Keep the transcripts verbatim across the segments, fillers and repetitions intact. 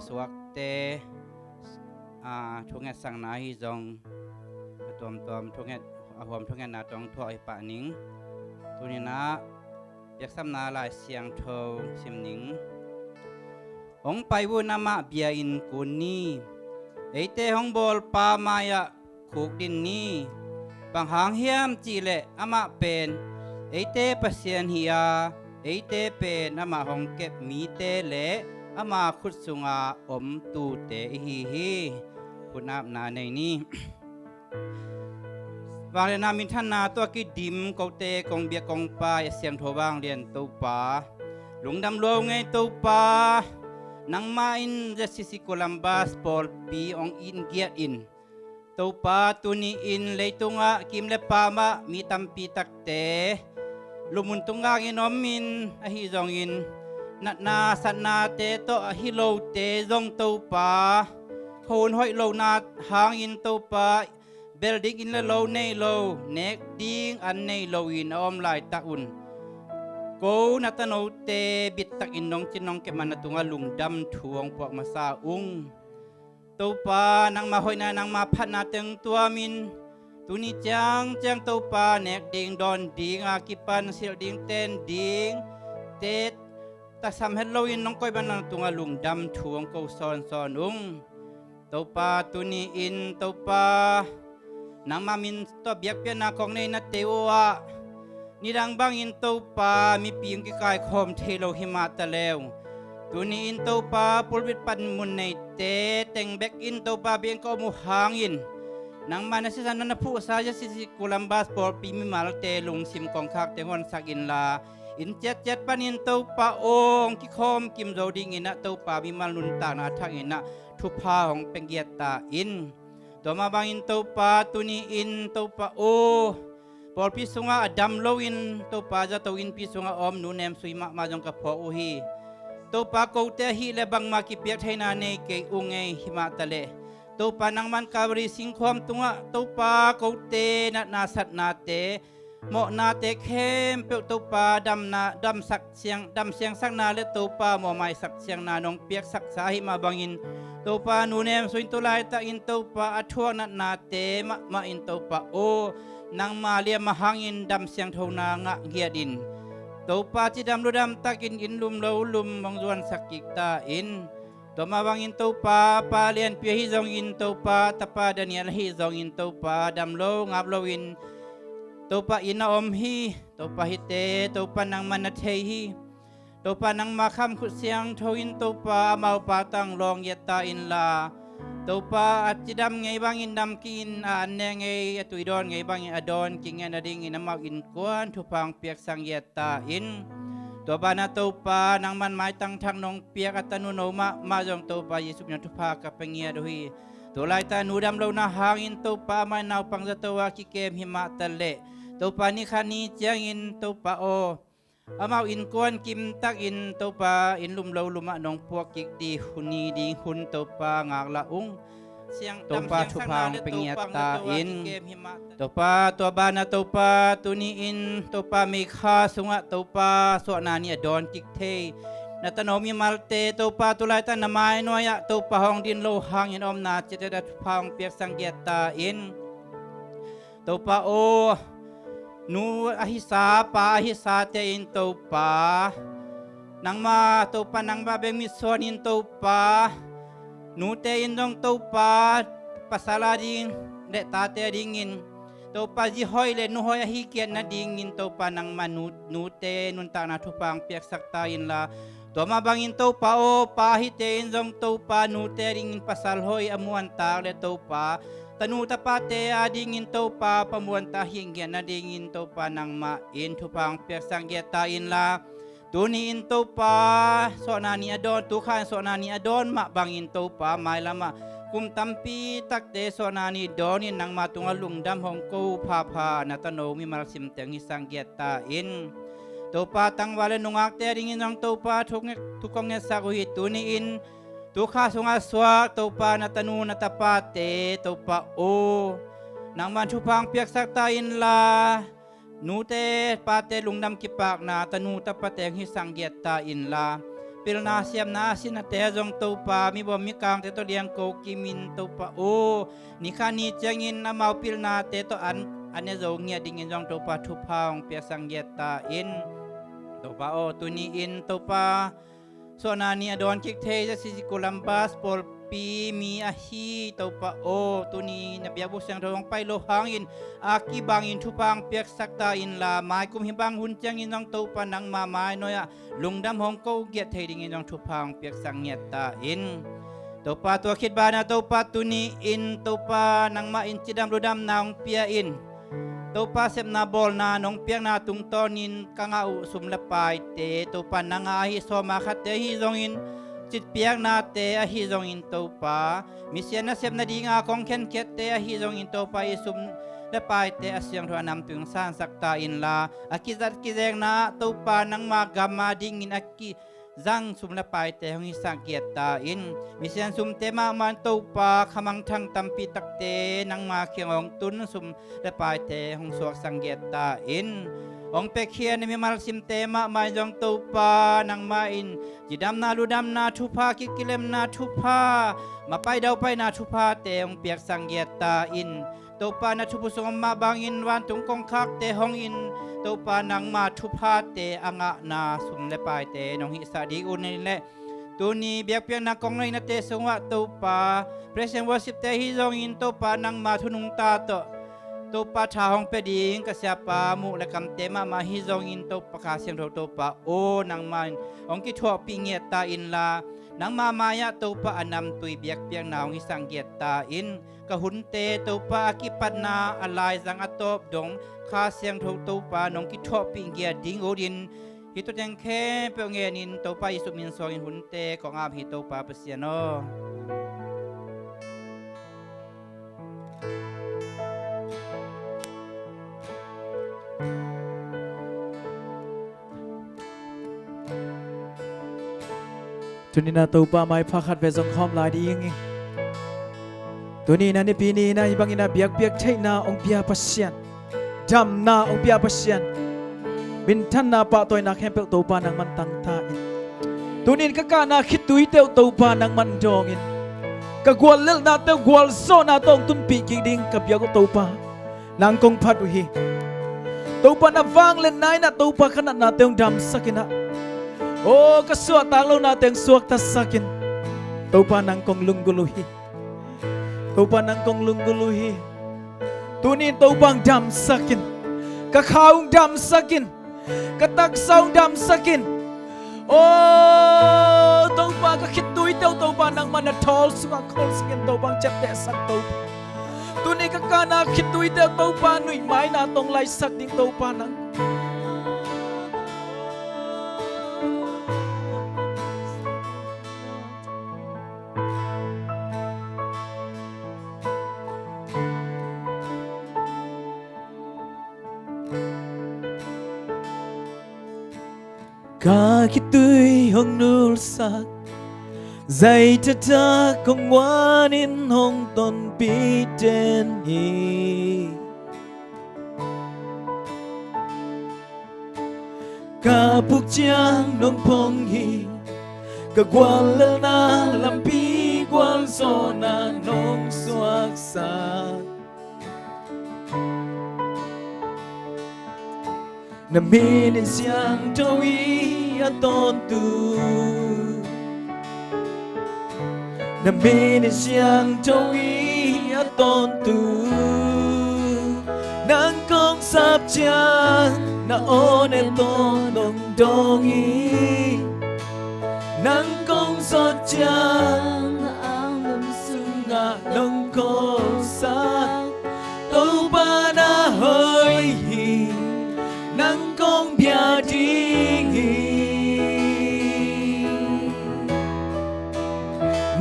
Suakte, aa, thungetsakna ahi zong a tuamtuam thunget, a huam thungetna tawh thuah hi pah ning. Tuninah piaksapna Lai Siangtho sim ning. Hong pai un amah bia-in kun ni. Eite hong bawlpa mai-ah khukdin ni. Bang hang hiam cihleh amah pen eite Pasian hi-a, eite pen amah hong kep mite le ama khut sunga om tute ihi hi. Khutapna nei ni. Vangliatna minthanna tawh a kidim kote kong biak kong pai a siangtho vanglian Topa, lungdam lua ung ei Topa. Nangmah in ZCC Columbus pawlpi hong in giat in Topa, tuni-in leitungah kim le pamah mi tampi takte lupmun tungah in om in, ahi zongin natna satnate tawh ahi lote zong Topa, khuahun hoih lohna hangin Topa, bel ding inn le lo nei lo, nek ding an nei loin a om laitak un ko na tanote bittakin nong cin nong kep man na tungah lungdam thu hong puak masa ung. Topa, nangma hoihna, nangma phatna teng tuamin tuni ciangciang Topa, nek ding dawn ding a kipan silh ding ten ding te tasam het loin nong koih man na tungah lungdam thu hong ko sawnsawn ung. Topa, tuni-in Topa, nangma min tawh biakpiakna kong nei na tei uh ah, nidang bangin Topa mipi hong kikaikhawm thei lo hi mah taleh, tuni-in Topa pulpit panmun neite teng bekin Topa biakinn ka om uh hangin nangma na sisan na phuhsa ZCC Columbus pawlpi mimalte lungsim kongkhakte honsak inla, inn ciatciat panin Topa aw hong kikhawm kim zo dingin ah Topa mimal nuntakna thangin ah thupha hong pia giat ta in. Tua mah bangin Topa, tuni-in Topa aw, pawlpi sungah a dam loin Topa zato innpi sungah a om Nu Nem Sui mahmah zong ka phawk uh hi. Topa, kote ahih leh bangmah kipiak theihna nei kei ung ei, hi mah taleh Topa, nangman Calvary singkhuam tungah Topa, kote natna satnate, mawhnate khempeuh Topa, damna, damsak siang, damsiangsakna le Topa mawhmaisak siangna nong piaksaksa ahih mah bangin Topa, Nu Nem Sui in tu laitakin Topa a thuak natnate mahmah in Topa aw, nangma liamma hangin damsiangthona ngah giat in Topa, cidam ludam takin inn lum lo lum hong zuansak kik ta in. Tua mah bangin Topa, pa Lianpi ahi zongin Topa, tapa Daniel ahi zongin Topa, dam lo ngap loin Topa, inn a om hi. Topa, hihte Topa, nangman na thei hi. Topa, nangma kham khut siangtho in Topa, amau pa tang lawng giat ta inla, Topa, a cidam ngei bangin dam kik in, a an ne ngei, a tui dawn ngei bangin a dawn kik ngiat nadingin amau innkuan thupha hong piaksak giat ta in. Tua banah Topa, nangman maitang thak nong piak a tanu no mahmah zong Topa, Jesuh min a thupha ka pia ngiat uh hi. Tu laitak nu dam lohna hangin Topa, amah in naupang zato a kikem hi mah taleh Topa, ni khat ni ciangin Topa aw, amau innkuan kimtakin Topa, inn lum lo lum ah nong puak kik ding hun ni ding hun Topa, ngaklah ung. Topa, thupha hong pia ngiat ta in. Topa, tua banah Topa, tuni-in Topa, May kha sungah Topa, suahna ni a dawn kik thei na tano mimalte Topa, tu laitak na mainuai ah Topa, hong din lo hangin omna ciatciat ah thupha hong piaksak giat ta in. Topa aw, nu a hisa, pa a hisate in Topa, nangma Topa, nangma bek mitsuan in Topa, nute in zong Topa, pasal a ding le tate a dingin Topa, zi hoih le nu hoih ahi kiat nadingin Topa, nangma nu, nute nuntakna thupha hong piaksak ta inla, tua mah bangin Topa aw, pa hite in zong Topa, nute a dingin pasal hoih a muantak le Topa, tanu tapate a dingin Topa, pa muantak hih ngiat nadingin Topa, nangmah in thupha hong piaksak giat ta inla, tuni-in Topa, suahna ni a dawn, tukha in suahna ni a dawn mah bangin Topa, mailam ah kum tampi takte suahna ni dawnin nangma tungah lungdam hong ko phapha na tano mimal simte hong hisak giat ta in. Topa, tangval le nungakte a dingin zong Topa, thu nget, thu kong ngetsak uh hi. Tuni-in tukha sungah suak Topa, na tanu na tapate Topa aw, nangman thupha hong piaksak ta inla, nute pate lungdam kipakna tanu tapate hong hisak giat ta inla, pilna siamna a sinate ah zong Topa, mibawm mikangte tawh liangko kimin Topa aw, ni khat ni ciangin amau pilnate tawh an a ne zo ngiat dingin zong Topa thupha hong piaksak ngiat ta in. Topa aw, tuni-in Topa suahna ni a dawn kik thei ZCC Columbus pawlpi mi ahi Topa aw, tuni na biakbuk siangtho hong pai lo hangin a kibangin thupha hong piaksak ta inla, mai kum hih bang hun ciangin zong Topa nangma mainawia lungdam hong ko giat thei dingin zong thupha hong piaksak ngiat ta in. Topa tua khit banah Topa tuni-in Topa nangmah in cidam ludamna hong pia in. Topa sepna bawlna nong piakna tungtawnin ka ngah uh sum le paite Topa nang a ahi sawma khatte ahi zongin, citpiaknate ahi zongin Topa, misian nasepna dinga kong khenkhiatte ahi zongin Topa i sum le paite a siangtho a namtung sansak ta inla, a kizat kizekna ah Topa nangma gam a dingin a kizang sum le paite hong hisak giat ta in. Misian sumte mahmah in Topa khamangthang tampi takte nangma kiang hong tun sum le paite hong suaksak giat ta in. Hong piakhia na mimal simte mahmah in zong Topa nangmah in cidamna ludamna thupha, kikkilemna thupha, mapai daupaina thuphate hong piaksak giat ta in. Topa na thupha sung om mah bangin vantung kongkhakte hong in Topa nangma thuphate a ngahna sum le paite nong hihsak ding uh ni leh, tuni biakpiakna kong neihnate sungah Topa praise and worship-te ahi zongin Topa nangma thunungta tawh Topa tha hong pia ding ka siapa muh le kamte mahmah ahi zongin Topa Kha Siangtho Topa aw, nangmah in hong kithuahpih ngiat ta inla, nangma mai-ah Topa a namtui biakpiakna hong hisak ngiat ta in. Ka hunte Topa a kipatna a laizang a tawp dong Kha Siangtho Topa nong kithuahpih ngiat ding utin hih thuteng khempeuh ngenin Topa Jesuh min suangin hunte kong ap hi Topa Pasian aw. Tuni-in ah Topa maipha khat vei zong khawm lai ding hi. Tuni-in ah Nipi ni-in ah hih bangin ah biakpiak theihna hong pia Pasian, damna hong pia Pasian, minthanna pahtawina khempeuh Topa nangman tangta in. Tuni-in ka kahna khitui teuh Topa nangman dawngin, ka guallelhna teuh gualzawhna tawh hong tunpih kik ding ka biak uh Topa, nang kong phat uh hi. Topa na vangliatna in ah Topa ka natnate hong damsak in ah, aw ka suahtak lonate hong suaktasak in. Topa nang kong lunggulh uh hi. Topa nang kong lunggulh uh hi. Tuni-in Topa hong damsak in. Ka kha hong damsak in. Ka taksa hong damsak in. Aw Topa, ka khitui teuh Topa nangman na thawl sungah khawlsak in Topa, hong ciaptehsak Topa. Tuni ka kahna khitui teuh Topa nuihmaina tawh hong laisak ding Topa nang. Ka khitui hong nulsak, zai taktak hong guanin hong tonpih den hi. Ka puk ciang nong phong hi, ka guallelhna lampi gualzawhna nong suaksak. Na min in siangtho hi a tawntung, na min in siangtho hi a tawntung. Nang kong sap ciang na aw ne tawn nong dawng hi. Nang kong zawt ciang na anglum sungah nong khawlsak. Topa na hoih hi, nang kong bia ding hi.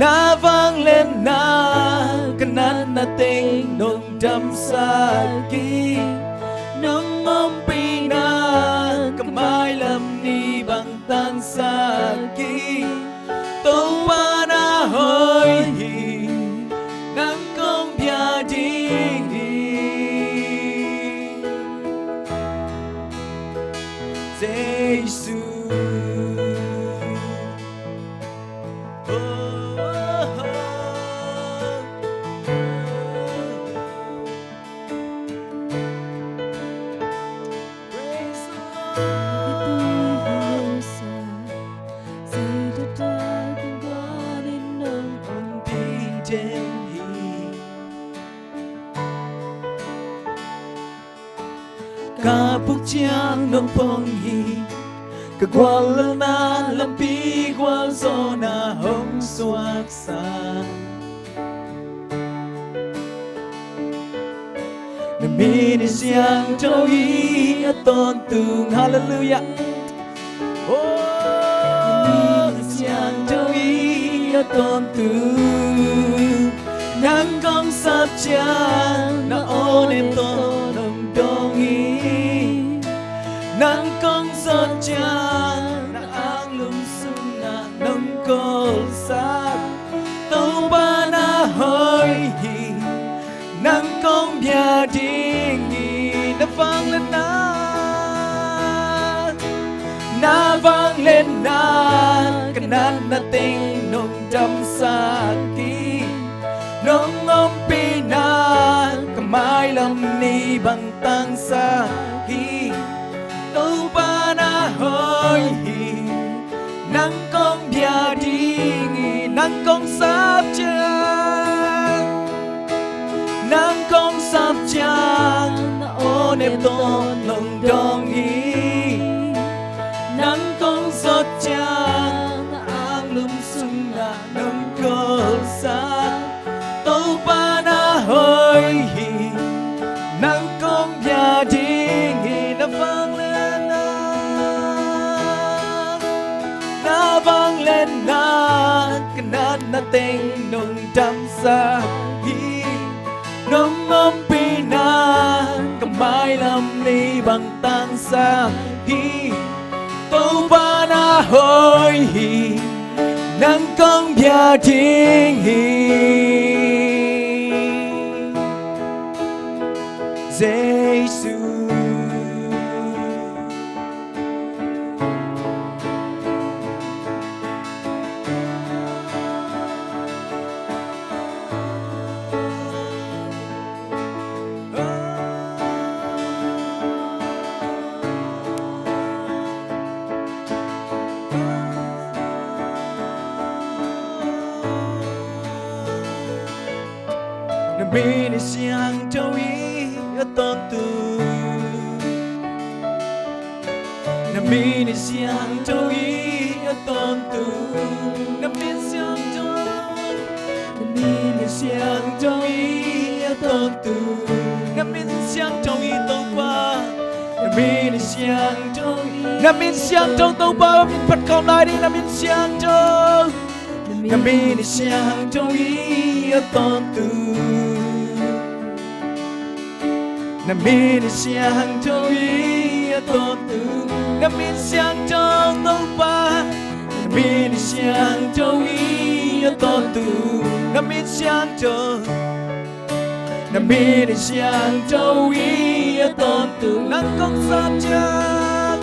Na vangliatna ka natna teng nong damsak hi. Nong ompihna ka mailam ni bang tangsak hi. Topa na hoih hi, nang kong bia ding hi. Jesu, Oh, oh, oh. Praise the Lord. Ka puk ciang nong phong hi, ka gual lalna lampi gualzawhna hong suaksa. Na min hi siangtho hi a tawntung. Halleluiah. Oh, na min hi siangtho hi a tawntung. Nang kong sap ciang na aw nem tawh nong dawng hi. Nang kong sap ciang na anglum sungah nong kawlsak. Topa na hoih hi, nang kong bia ding hi. Na vangliatna, na vangliatna, ka natna teng nong damsak hi. Nong ompihna ka mailam ni bang tangsak hi. Topa na hoih hi, nang kong bia ding hi. Nang kong sap ciang, nang kong sap ciang na aw nem tawh nong dawng hi. Nang kong sap ciang na anglum sungah nong kawlsak. Topa na hoih hi, nang kong bia ding hi. Na vangliatna, na vangliatna, ka natna teng nong damsak hi. Nong ompihna ka mailam ni bang tangsak hi. Topa na hoih hi, nang kong bia ding hi. Jesu. Na min hi siangtho hi a tawntung. Na min hi siangtho hi a tawntung. Na min siangtho, na min hi siangtho hi a tawntung. Na min siangtho hi Topa. Na min hi siangtho hi. Na min siangtho Topa, min phat khawm lai ding. Na min siangtho, na min hi siangtho hi a tawntung. Na min hi siangtho hi a tawntung. Na min siangtho Topa. Na min hi siangtho hi a tawntung. Na min siangtho, na min hi siangtho hi a tawntung. Nang kong sap ciang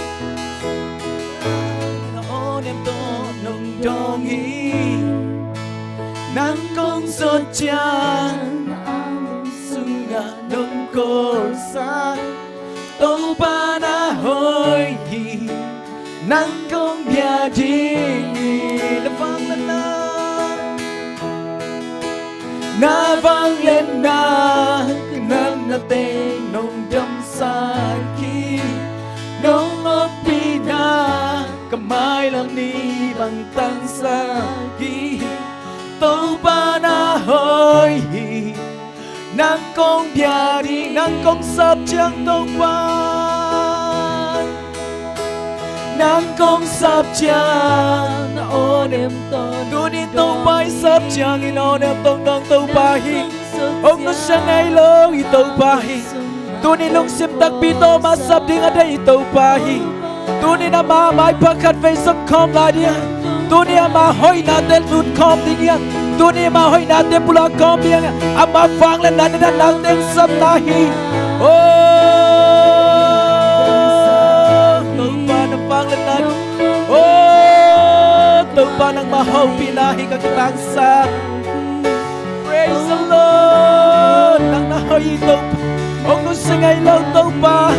na aw nem tawh nong dawng hi. Nang kong sap ciang na anglum sungah nong kawlsak. Topa na hoih hi, nang kong bia ding hi. Na vangliatna, na vangliatna, ka natna teng nong damsak hi. Nong ompihna ka mailam ni bang tangsak hi. Topa na hoih hi, nang kong bia ding. Nang kong sap ciang Topa, nang kong sap ciang na aw nem tawh. Tuni Topa i sap ciangin aw nem tawh dawng Topa hi. Hong nusia ngei lo i Topa hi. Tuni lungsim takpi tawh amah sap ding a deih i Topa hi. Tuni amah maipha khatvei zong khawm lai ding a, tuni amah hoihnate lut khawm ding hi a, tuni amah hoihnate pulak khawm ding a, amah vangliatna, na natna teng sapna hi. Oh, Topa na vangliatna. Oh, Topa. Topa nangmah hopihna hi ka kitangsa. Praise the Lord. Nang na hoih hi Topa. Hong nusia ngei lo Topa.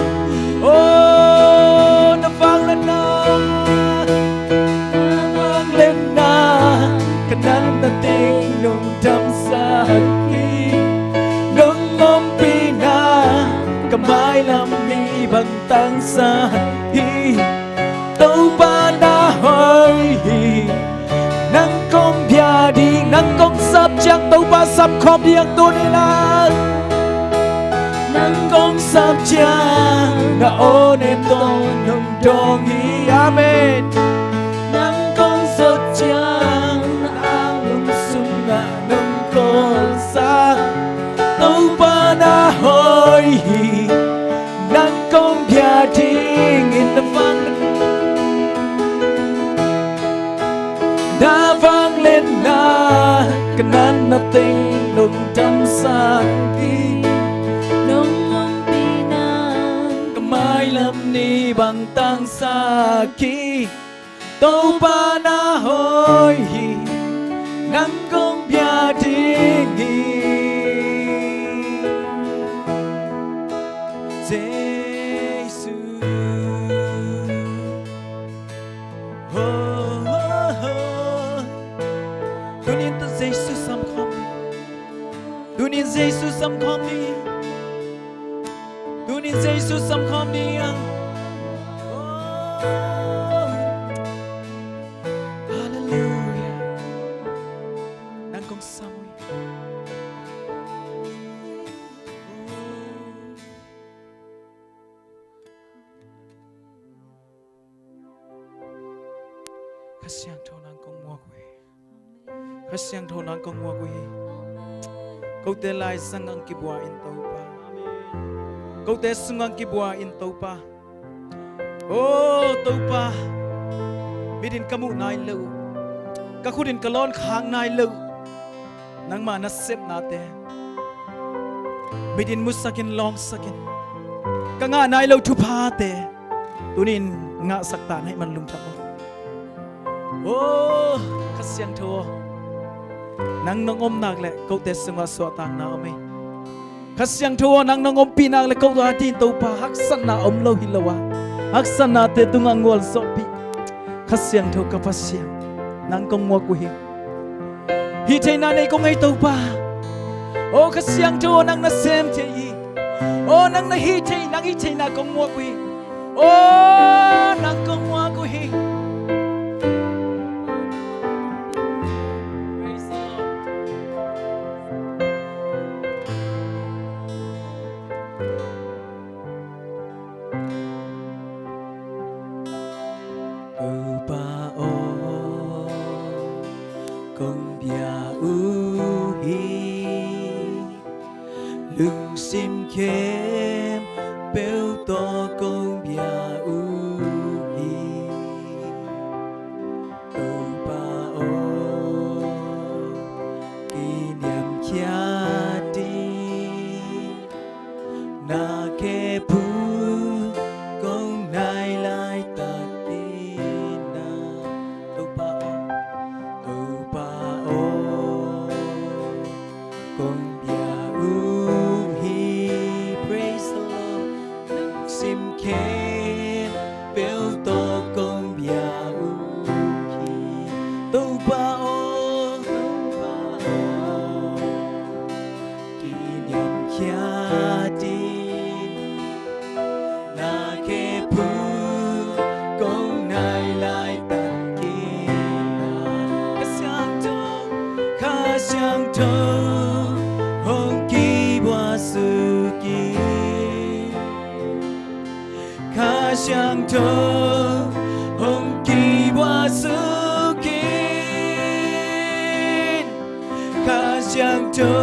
Oh, na vangliatna, na vangliatna, ka natna teng nong damsak hi. Nong ompihna ka mailam ni bang tangsa hi. Topa na hoih hi. Nang kong bia ding, nang kong sap ciang Topa sap khawm ding tuni-in ah. Nang kong sap ciang na aw nem tawh nong dawng hi. Amen. Nang kong sap ciang na anglum sungah nong kawlsak. Topa na hoih hi. Nang kong bia dingin na vang, na vangliatna, ka natna teng nong damsak hi. Nong ompihna ka mailam ni bang tangsak hi. Topa na hoih hi. Nang kong bia ding hi. Jesu. Oh, oh, oh. Tuni-in tawh Jesu sam khawm ni. Tuni-in Jesu sam khawm ni. Tuni-in Jesu sam khawm ni. Oh. Halleluia. Nang kong sam uh hi. Kha Siangtho nang kong muak uh hi. Kha Siangtho nang kong muak uh hi. Kote laizang ang kibua in Topa. Kote sung ang kibua in Topa. Oh Topa, mit in ka muh nai lo uh, ka khut in ka lawn khak nai lo uh. Nangma nasepnate mit in musak in, lawngsak in, ka ngah nai lo thuphate tuni-in ngahsak ta na hih man lungdam uh. Oh Kha Siangtho aw, nang nong om nak leh kote sungah suahtakna om hi. Kha Siangtho aw, nang nong ompih nak leh ko a dingin Topa haksatna om lo hi lo a, haksatnate tungah gualzawhpih Kha Siangtho ka Pasian, nang kong muak uh hi. Hih theihna nei kong hi Topa. Oh Kha Siangtho aw, nang na sem thei hi. Oh nang na hih thei, nang hih theihna kong muak uh hi. Oh nang kong muak uh hi. Praise the Lord. Topa aw, kong bia uh hi. Lungsim khempeuh tawh kong bia uh hi. Topa aw, kiniamkhiat in, na khephung kong nai laitak in ah. Topa aw, Topa aw, kong bia uh hi. Praise the Lord. Lungsim khempeuh tawh kong bia uh hi. Topa aw, Topa aw, kiniamkhiat in, na khephung kong nai laitak in ah. Kha Siangtho, Kha Siangtho hong kibuak suk in. Kha Siangtho hong kibuak suk in. Kha Siangtho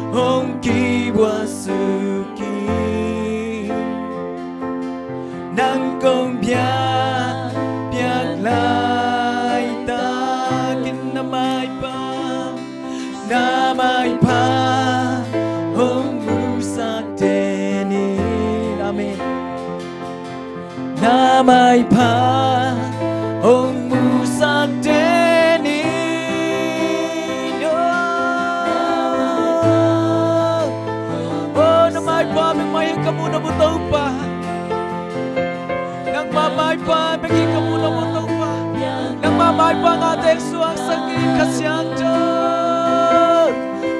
hong kibuak suk in. Nang kong biak, biak laitak in, na maipha, na maipha hong musak den in. Amen. Na maipha hong musak den Pangate suaksak in Kha Siangtho,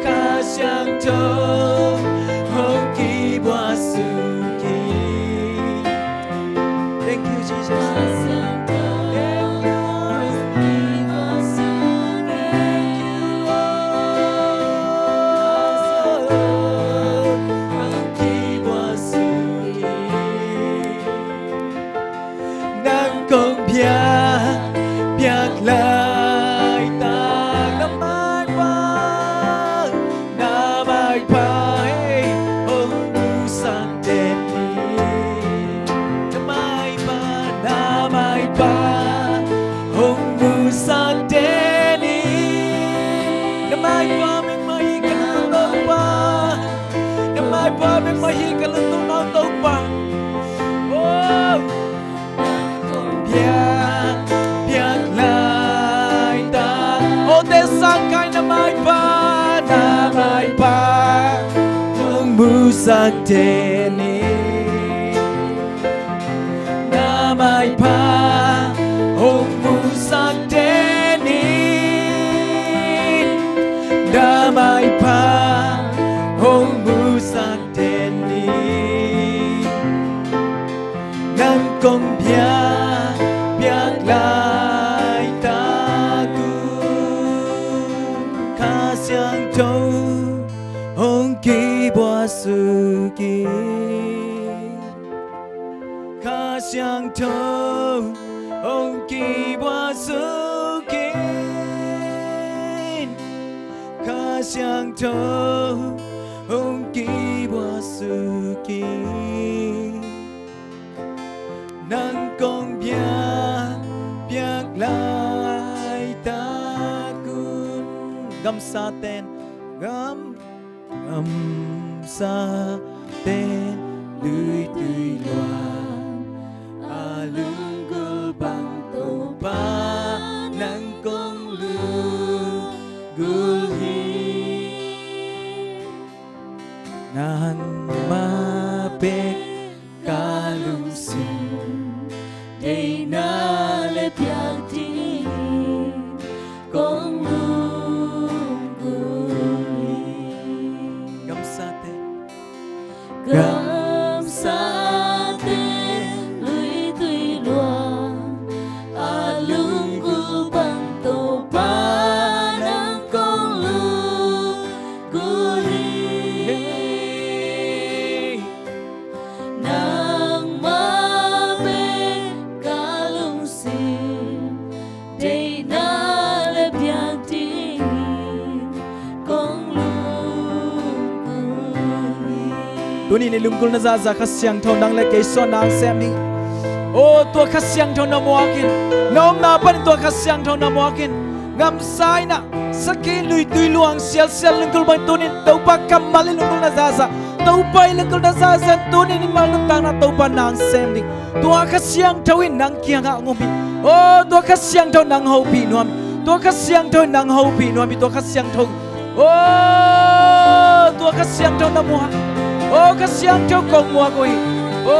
Kha Siangtho hong kibuaksuk in. Thank you, Jesus. Thank you, Lord. Thank you, Lord. Hong kibuaksuk in. Nang kong biak, biak laitak na maipha, na maipha hong musak den in. Na maipha, na maipha hong musak den in. Na maipha bek mah hi ka lungdam Topa. Na maipha bek mah hi ka lungdam Topa. Oh. Biak, biak laitak. Awte sang khai na maipha, na maipha hong musak den in. Na maipha hong musak den in. Na maipha hong musak den in. Nang kong biak, biak laitak un, Kha Siangtho hong kibuaksuk in. Kha Siangtho hong kibuaksuk in. Kha Siangtho hong kibuaksuk in. Nang kong biak, biak laitak un. Gamsa ten, gam, gamsa ten luitui luang a lunggulh bang Topa nang kong lunggulh hi. Nangmah bek ka lungsim, deihna le piak dingin kong lunggulh hi. Gamsa ten, gamsa ten luitui luang a lunggulh bang Topa nang kong lunggulh hi. Nangmah bek ka lungsim, deihna le piak dingin kong lunggulh hi. Tuni in i lunggulhna zahzah Kha Siangtho nang le kei suah nang sem ding. Oh, tua Kha Siangtho na muak in, na omna panin tua Kha Siangtho na muak in. Ngamsa in ah, sakhi in luitui luang sialsial lunggulh bang tuni in Topa kammal i lunggulhna zahzah, Topa i lunggulhna zahzah tuni in i mal nuntakna Topa nang sem ding. Tua Kha Siangtho in nang kiangah hong om hi. Oh, tua Kha Siangtho nang hopih nuam hi. Tua Kha Siangtho in nang hopih nuam hi. Tua Kha Siangtho. Oh, tua Kha Siangtho na muak. Oh, Kha Siangtho kong muak uh hi. Oh,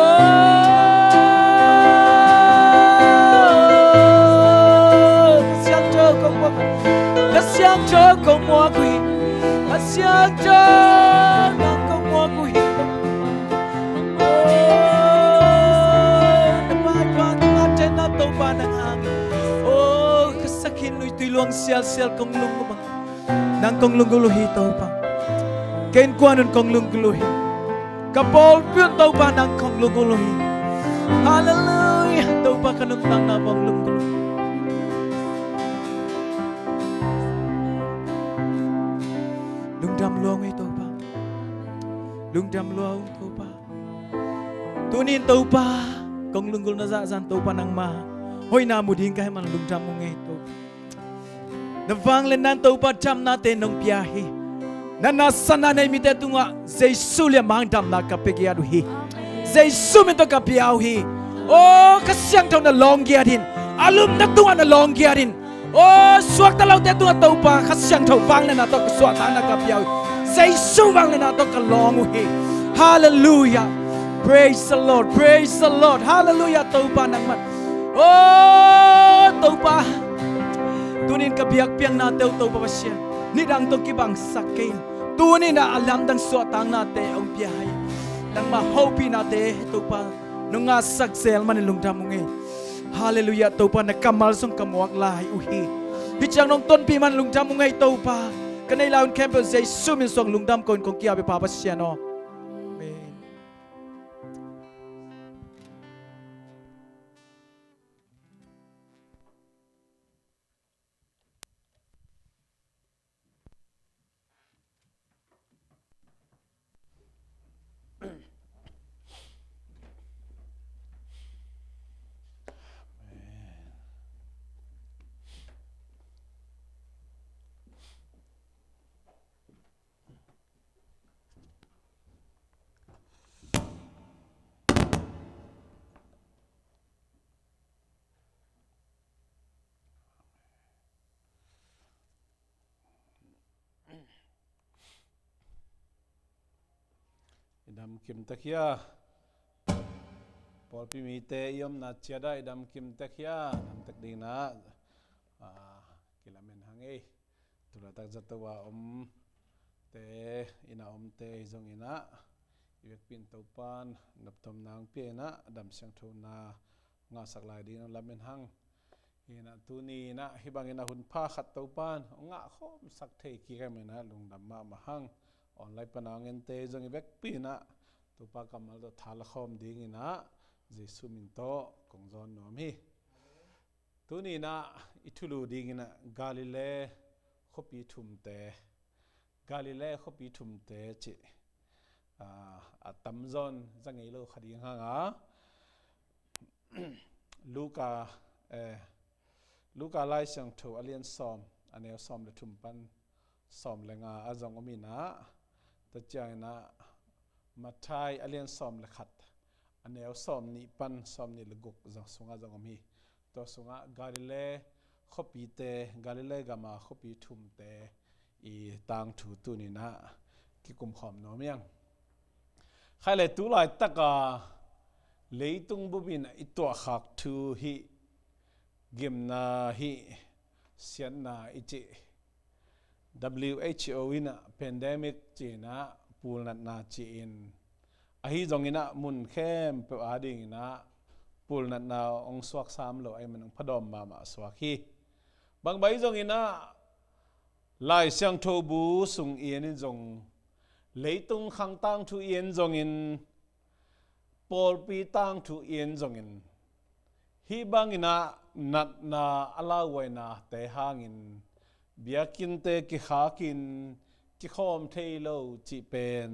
Kha Siangtho kong muak. Kha Siangtho kong muak uh hi. Kha Siangtho nang kong muak uh hi. Oh, na maipha, na maipha, na Topa nang hang hi. Oh, ka sakhi in luitui luang sialsial kong lunggulh bang nang kong lunggulh uh hi Topa. Ka innkuan un kong lunggulh uh hi. Ka pawlpi un Topa nang kong lunggulh uh hi. Halleluiah. Topa ka nuntakna bang lunggulh uh hi. Lungdam lua ung ei Topa. Lungdam lua ung Topa. Tuni in Topa kong lunggulhna zahzah in Topa nangma hoihna mu ding ka hih man lungdam ung ei Topa. Na vangliatna in Topa damnate nong pia hi. Na nasana nei mite tungah Jesu liamang damna ka pia giat uh hi. Jesu min tawh ka pia uh hi. Oh, Kha Siangtho na lawng giat in. A lumna tungah na lawng giat in. Oh, suakta lote tungah Topa Kha Siangtho vangliatna tawh ka suahtakna ka pia uh hi. Jesu vangliatna tawh ka lawng uh hi. Halleluiah. Praise the Lord. Praise the Lord. Halleluiah. Topa nangman. Oh, Topa. Tunin ka biakpiaknate uh Topa Pasian, nidang tawh kibangsak kei in. Tunin ah a lamdang suahtaknate hong pia hi. Nangmah hopihnate Topa nong ngahsak zel manin lungdam ung ei. Halleluiah Topa, na kammal zong ka muak lai uh hi. Hih ciang nong tonpih manin lungdam ung ei Topa. Ka nei lai hun khempeuh Jesu min suang lungdam ko in kong ki-ap hi Pa Pasian aw. Amen. I dam kim tek hia? Pawlpi mite i omna ciat ah i dam kim tek hia? Dam tek ding in ah, ah, kilamen hang ei. Tulaitak zato a omte, inn ah omte hi zongin ah, i vekpi in Topa'n noptomna hong pia in ah, dam siangthona ngahsak lai dingin hong lamen hang. Hi in ah tuni in ah hih bangin ah hun pha khat Topa'n hong ngahkhawmsak thei kik ahih manin ah lungdam mahmah hang. Online pan a hong ente hi zong i vekpi in ah Topa kammal tawh tha la khawm dingin ah Jesu min tawh kong zawn nuam hi. Tuni in ah i thulu dingin ah Galilee khuapi thumte, Galilee khuapi thumte cih, ah, a tamzaw in za ngei lo kha ding hang a, Luka, eh, Luka Lai Siangtho a lian sawm, a neu sawm le thum pan sawm le nga ah zong om in ah, tua ciangin ah Matthai a lian sawm le khat, a neu sawm nih pan sawm nih le guk zong sungah zong om hi. Tua sungah Galilee khuapite, Galilee gama khuapi thumte i tangthu tuni in ah kikumkhawm nuam hi hang. Khai le tu laitaka leitung bup in i tuahkhak thu hih gimna hih siatna i cih W H O in ah pandemic ci in ah pulnatna ci in, ahi zongin ah mun khempeuh adingin ah pulnatna hong suak sam lo ahih manin hong phadawm mahmah suak hi. Bangbang hi zongin ah Lai Siangtho bu sung i en in zong, leitung khang tangthu i en zongin, pawlpi tangthu i en zongin, hih bangin ah natna a lauhuainate hangin biakinnte kikhakin kikhawm thei lo cih pen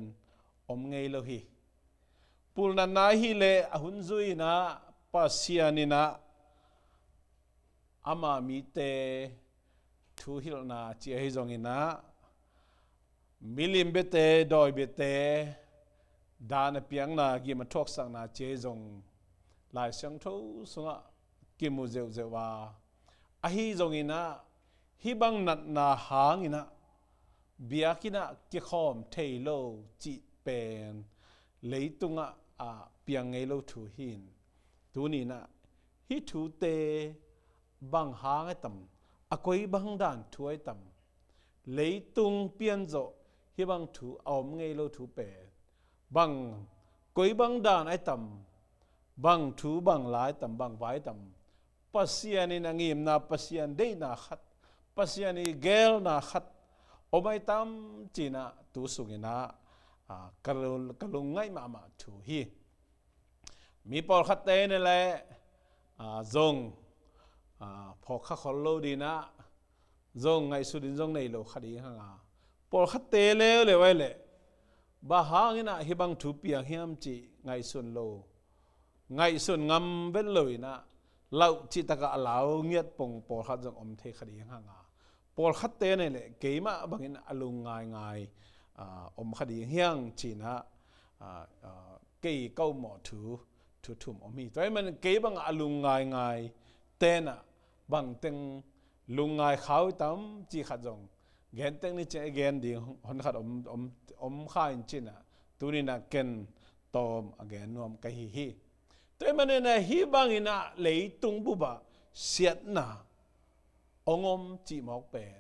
om ngei lo hi. Pulnatna ahih leh a hun zui in ah Pasian in ah ama mite thuhilhna ci ahi zongin ah, milim biate, dawi biate, dan a piakna, gim a thuaksakna ci ahi zong Lai Siangtho sungah kimu zeuhzeuh a, ahi zongin ah hih bang natna hangin ah biakinn ah kikhawm thei lo cih pen leitungah a piang ngei lo thu hi in, tuni in ah hih thute bang hang ahi tam, a koi bang dan thu ahi tam, leitung pianzawh hih bang thu a om ngei lo thu pen bang, koi bang dan ahi tam, bang thu bang la ahi tam, bang vai ahi tam, Pasian in a ngimna, Pasian deihna khat, Pasian i geelna khat om ahi tam ci in ah tu sungin ah, a, ka lung, ka lungngaih mahmah thu hi. Mi pawlkhatte in leh, a, zong, a, phawk kha khol lo ding in ah, zong ngaihsut in zong nei lo kha ding hang a, pawlkhatte leuleu ahih leh bang hangin ah hih bang thu piang hiam cih ngaihsun lo, ngaihsun ngam vet lo in ah, lau cih takah a lau ngiat pong pawlkhat zong om thei kha ding hang a, pawlkhatte in leh keimah bangin a lungngaingai, a, om kha ding hi hang ci in ah, a, a, kei ka upmawh thu, thu thum om hi. Tua ahih manin kei bangah a lungngaingaite in ah bangteng lungngai kha uh tam cih khat zong gen teng ni ci a, gen ding hon khat om, om, om kha in ci in ah, tuni in ah ken tawm a gen nuam ka hi hi. Tua ahih manin ah hih bangin ah leitung bup ah siatna hong om cih mawk pen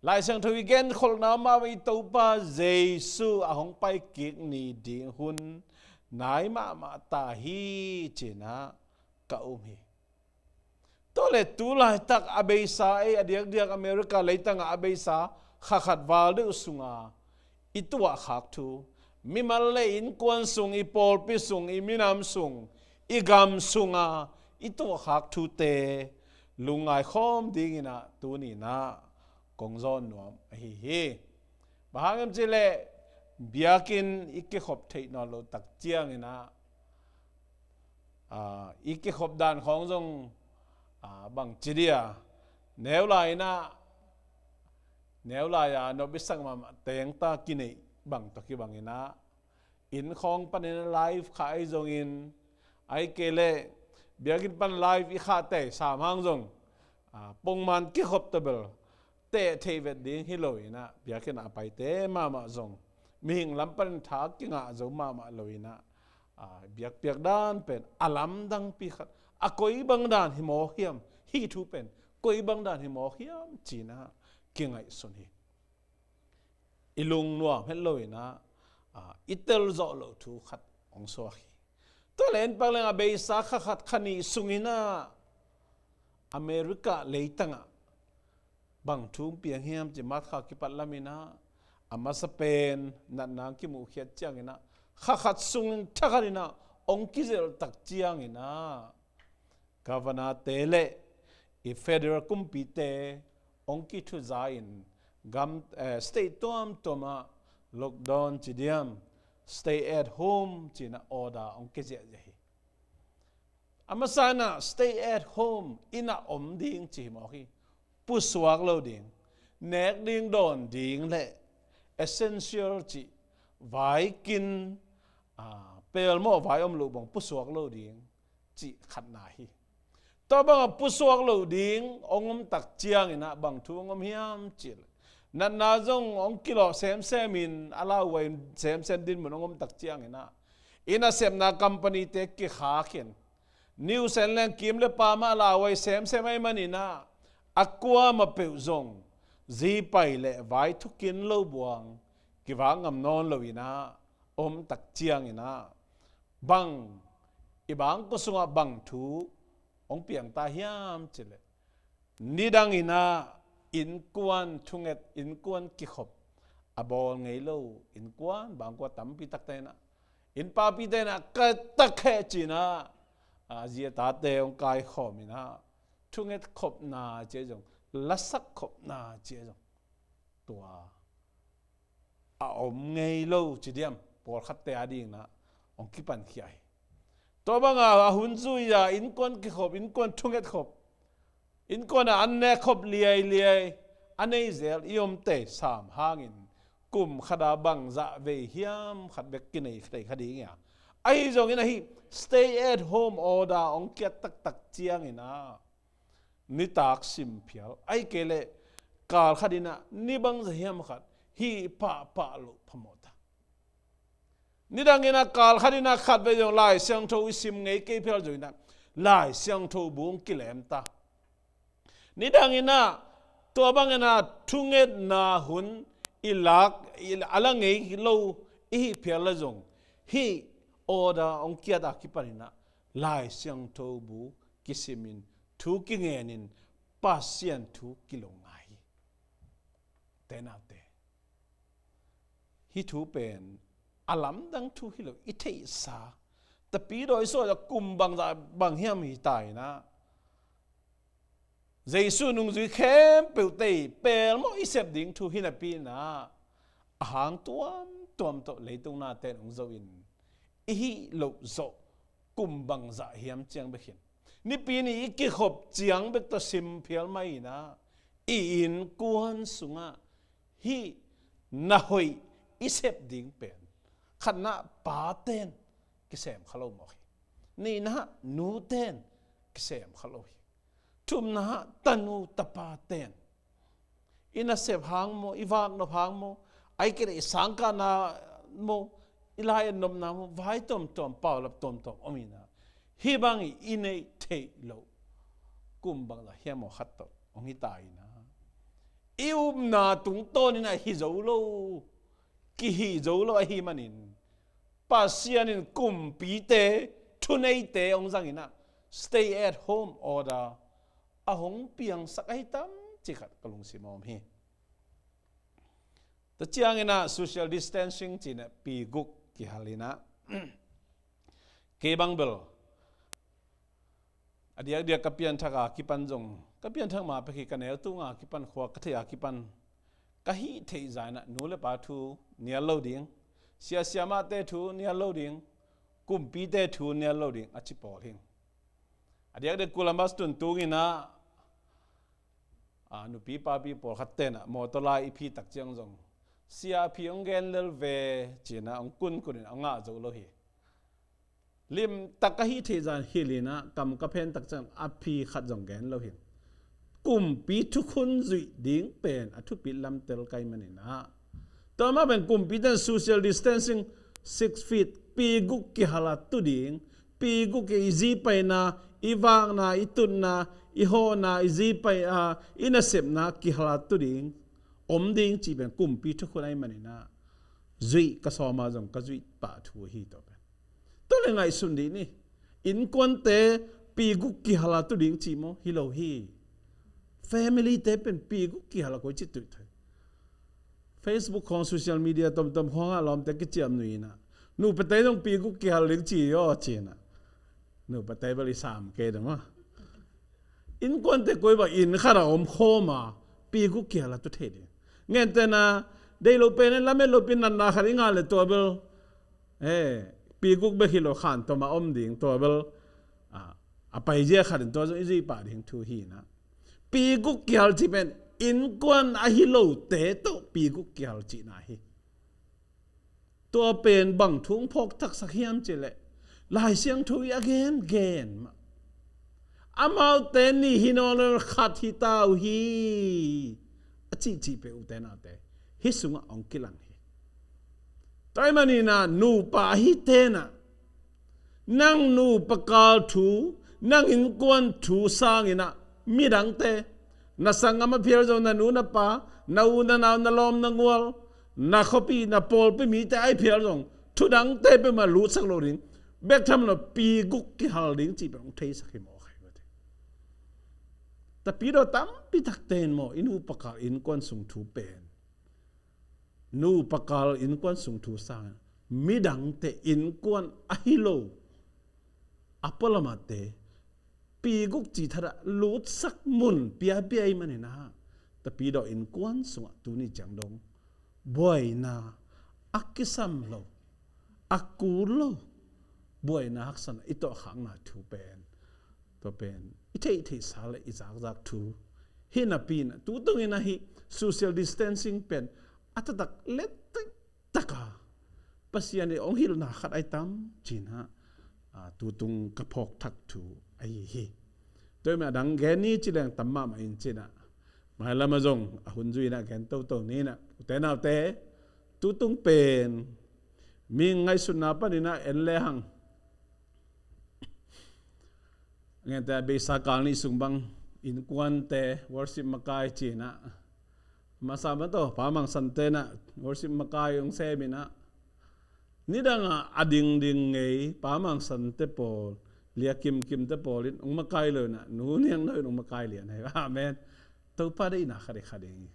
Lai Siangtho i genkholhna mahmah i Topa Jesu a hong paikik ni ding hun nai mahmah ta hi, ci-in ah ka um hi. Tua leh tu laitak a beisa, ei, a diakdiak America leitangah a beisa kha khat val deuh sunga i tuahkhak thu, mimal le innkuan sung, i pawlpi sung, i minam sung, i gam sunga i tuahkhak thute lungngai khawm dingin ah tuni-in ah kong zawn nuam ahi hi. Bang hang hiam cih leh biakinn i kikhop theih nawn loh tak ciangin ah, aa, i kikhop dan khawng zong, aa, bang ci dia, neu lai-in ah, neu lai-a nop i sak mahmah teng ta kineih bang tawh kibangin ah, inn khawng panin live khah ahi zongin, ahih kei leh biakinn pan live i khahte sam hang zong, aa, pongman kikhop tawh bel teh theih vet ding hi loin ah, biakinn ah a paite mahmah zong mihing lam panin tha kingah zo mahmah loin ah, aa, biakpiak dan pen a lamdangpi khat, a koi bang dan hi mawk hiam, hih thu pen koi bang dan hi mawk hiam ci-in ah kingaihsun hi. I lungnuam het loin ah, aa, i tel zawh loh thu khat hong suak hi. Tua leh en pak leng a beisa kha khat kha nih sungin ah America leitangah bang thu hong piang hiam cih March kha kipat lamin ah, a masa pen natna hong kimuhkhiat ciangin ah kha khat sungin thakhatin ah hong kizelh tak ciangin ah, governor-te le i federal kumpite hong kithuza-in gam, eh, state tuamtuamah lockdown ci diam, stay at home ci-in ah order hong kiziahziah hi. A masa-in ah stay at home, inn ah om ding ci hi mawk hi. Pusuak lo ding, nek ding dawn ding le essential cih vaikin, aa, pelmawh vai om loh bang pusuak lo ding cih khatna hi. Tua bangah pusuak loh ding hong om tak ciangin ah bang thu hong om hiam cih leh, natna zong hong kilawh semsemin, a lauhuai semsem dinmun hong om tak ciangin ah, i nasepna company-te kikhak in, news en leng kim le pam ah lauhuai semsem ahih manin ah, a kuamah peuh zong zipai le vai thukin lo buang kivak ngam nawn loin ah om tak ciangin ah, bang, i bangkua sungah bang thu hong piang ta hiam cih leh, nidangin ah innkuan thunget, innkuan kikhop a bawl ngei lo innkuan bangkua tampi takte in ah, innpapite in ah, ka tak heh ci-in ah, a zi a tate hong kaikhawmin ah, thunget khopna ci-a zong, lasak khopna ci-a zong, tua a om ngei lo ci diam, pawlkhatte adingin ah hong kipankhia hi. Tua bangah a hun zui-a innkuan kikhop, innkuan thunget khop, innkuan ah an nek khop liailiai a nei zel i omte sam hangin, kum khat ah bangzah vei hiam khat bek kinei thei kha ding hi a. Ahi zongin ahi, stay at home order hong kiat taktak ciangin ah, nitak sim phial, ahih kei leh kal khatin ah ni bangzah hiam khat hih pahpah loh phamawh ta. Nidangin ah kal khatin ah khatvei zong Lai Siangtho i sim ngei kei phial zongin ah Lai Siangtho bu hong kilem ta. Nidangin ah tua bangin ah thungetna hun i lak, i, a la ngei lo i hih phial ah zong, hih order hong kiat a kipanin ah Lai Siangtho bu kisimin, thu kingenin, Pasian thu kilung ngai hi. Te nate, hih thu pen a lamdang thu hi lo, i theihsa, tapidaw i sawt a kum bangzah bang hiam hi ta in ah, Jesu nungzui khempeuhte i pelmawh i sep ding thu hi napi in ah, a hang tuamtuam tawh leitung nate'n hong zohin, i hih loh zawh kum bangzah hiam ciang bek hi in, Nipi ni i kikhop ciang bek tawh sim phial mah in ah, i innkuan sungah hih na hoih i sep ding pen, khatna pate'n kisem kha lo mawk hi. Nihna nute'n kisem kha lo hi. Thumna tanu tapate'n, i nasep hang maw, i vaknop hang maw, ahih kei leh i sangkahna maw, i lai-etnopna maw, vai tuamtuam, paulap tuamtuam om in ah, hih bang i neih theih loh kum bangzah hiam maw khat tawh hong hi ta in ah, i upna tungtawn in ah hi zo lo, kihi zo lo ahih manin, Pasian in kumpite, thuneite hong zang in ah stay at home order a hong piangsak ahi tam cih khat ka lungsim a om hi. Tua ciangin ah social distancing ci-in ah pi guk kihal in ah, kei bang bel a diakdiak ka pianthak a kipan zong, ka pianthak ma pek hi, ka neu tung a kipan, khua ka theih a kipan, ka hih theih zah in ah nu le pa thu nial lo ding, sia siamahte thu nial lo ding, kumpite thu nial lo ding a ci pawl hi. A diakdiak Columbus tun tung in ah, a, nupi papi pawlkhat ten ah mawtaw lai i phi tak ciang zong, sia, a phi hong gen lel ve, ci-in ah hong kunkun in ah hong ngah zo lo hi. Limtak ka hih theih zah in hilh in ah kam ka phen tak ciang a phi khat zong gen lo hi. Kumpi thukhun zuih ding pen a thupit lamtel ka hih manin ah, tua mah pen kumpite in social distancing, six feet, pi guk kihal a tu ding, pi guk i zi paina, i vakna, i tutna, i hawhna, i zi pai, a, i nasepna kihal a tu ding, om ding cih pen kumpi thukhun ahih manin ah, zuih ka sawm a zong ka zuih pah thu ahi, tua pen. Tua leh ngaihsun dih ni. Innkuante pi guk kihal a tu ding cih maw? Hi lo hi. Family-te pen pi guk kihal a koi ci tuih thei. Facebook khawng, social media tomtom khawng ah lawmte kiciam nuih in ah, nupate zong pi guk kihal ding ci aw, ci in ah. Nupate bel i sam kei ding maw? Innkuante koi bang inn khat ah om khawm a, pi guk kihal a tu thei ding. Gentehna, deih lo pen in lamet lopi natna khat i ngah leh tua bel, eh, pi guk bek hi lo, khantom a om ding, tua bel, a, a paizia khat in tua zong i zuih pah ding thu hi in ah. Pi guk kihal cih pen innkuan ahi lote tawh pi guk kihal cihna hi. Tua pen bang thu hong phawkthaksak hiam cih leh, Lai Siangtho i a gengen mah, amaute nih hi nawn lo, khat hi ta uh hi, a cihcih pen, ute naute, hih sungah hong kilang hi. Tua ahih manin ah nupa ahite in ah, nang nupa kal thu, nang innkuan thu sangin ah midangte, na sanggam a phial zong, na nu na pa, na u na nau, na lawm na gual, na khuapi, na pawlpi mite a phial zong, thudangte peuhmah lutsak lo ding, bek tham lo, pi guk kihal ding cih pen hong theisak hi mawk hi. Tapidaw tampi takte in maw, i nupa kal innkuan sung thu pen, nupa kal innkuan sung thu sang, midangte innkuan ahi lo a pualamate pi guk cih thadah lutsak mun piapia ahih manin ah, tapidaw innkuan sungah tuni ciang dong buaina a kisam lo, a kul lo, buaina haksatna i tawhkhakna thu pen, tua pen i theihtheihsa le i zakzak thu hi napi in ah, tutung in ah hih social distancing pen a taktak lettak taka Pasian in hong hilhna khat ahi tam ci-in ah, a, tutung ka phawkthak thu ahi hi. Tua ahih manin a dang gen ni ci leng tam mahmah in ci-in ah, mailam ah zong a hun zui in ah gen toto ni in ah, ute naute, tutung pen mi ngaihsutna panin ah en lehang, gentehna, beisa kal nih sung bang innkuante worship makai ci-in ah, masa mah tawh Pa Mang Sante in ah worship makai hong sem in ah, nidang ah a dingding ngei Pa Mang Sante pawl, Lia Kim Kimte pawl in hong makai lo in ah, Nu Niang Nau in hong makai lian hi. Amen. Topa deihna khat i kha ding hi.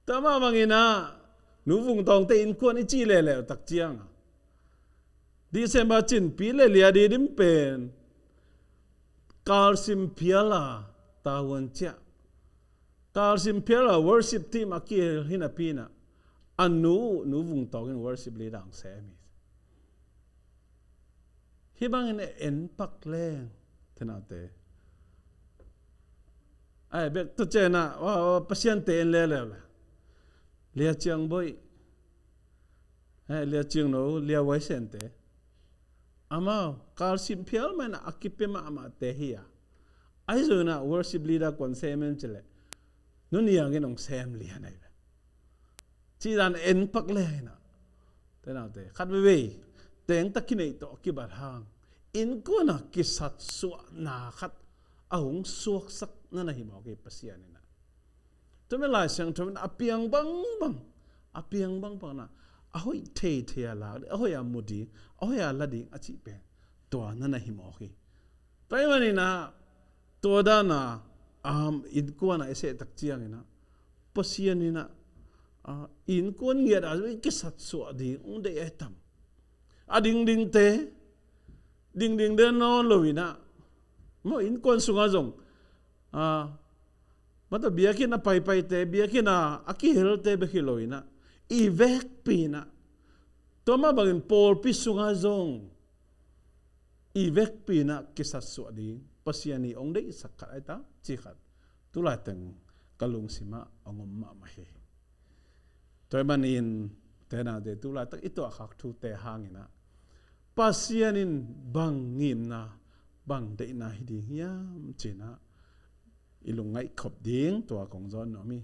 Tua mah bangin ah Nu Vung Tawngte innkuan i cih leuleu tak ciang ah, December cinpi le lia didim pen Kal Sim Phial a tavuan ciah, Kal Sim Phial a worship team a kihel hi napi in ah, a nu uh Nu Vung Tawng in worship leader hong sem hi. Hih bangin en pak leng, ute naute, ai, bek tua ciang ah, wa, wa, Pasiante en leuleu le, Lia Ciang Boih, eh, Lia Ciang No, Lia Wai Sente, amau Kal Sim Phial mah in ah a kipia mahmahte hi a, ahi zongin ah worship leader kua hong sem hiam cih leh, Nu Niang in hong sem lian ahi ve. Cih dan en pak leng in ah, ute naute, khat veivei teng tak kineih tawh a kibat hang, innkuan a kisatsuahna khat a hong suaksak na na hi mawk hi Pasian in ah. Tua manin Lai Siangtho in a piang bangbang, a piang bangbang na a hoih theithei a lak ding, a hoih a mu ding, a hoih a la ding a cih pen tua na na hi mawk hi. Tua ahih manin ah tua dan a, um, innkuan a i seh tak ciangin ah Pasian in ah, ah, innkuan ngiat a zong i kisatsuah ding hong deih a hi tam. A dingdingte, dingdingte nawn lo in ah, maw, innkuan sungah zong, ah, mata biakinn a paipaite, biakinn a a kihelte bek hi lo in ah, i vekpi in ah, tua mah bangin pawlpi sungah zong i vekpi in ah kisatsuah ding Pasian in hong deihsak khat a hi ta, cih khat tu laiteng ka lungsim ah hong om mahmah hi. Tua ahih manin, te naute, tu laitak i tuahkhak thute hangin ah Pasian in bang ngimna, bang deihna hi ding hiam ci-in ah i lungngaih khop ding tua kong zawn nuam hi.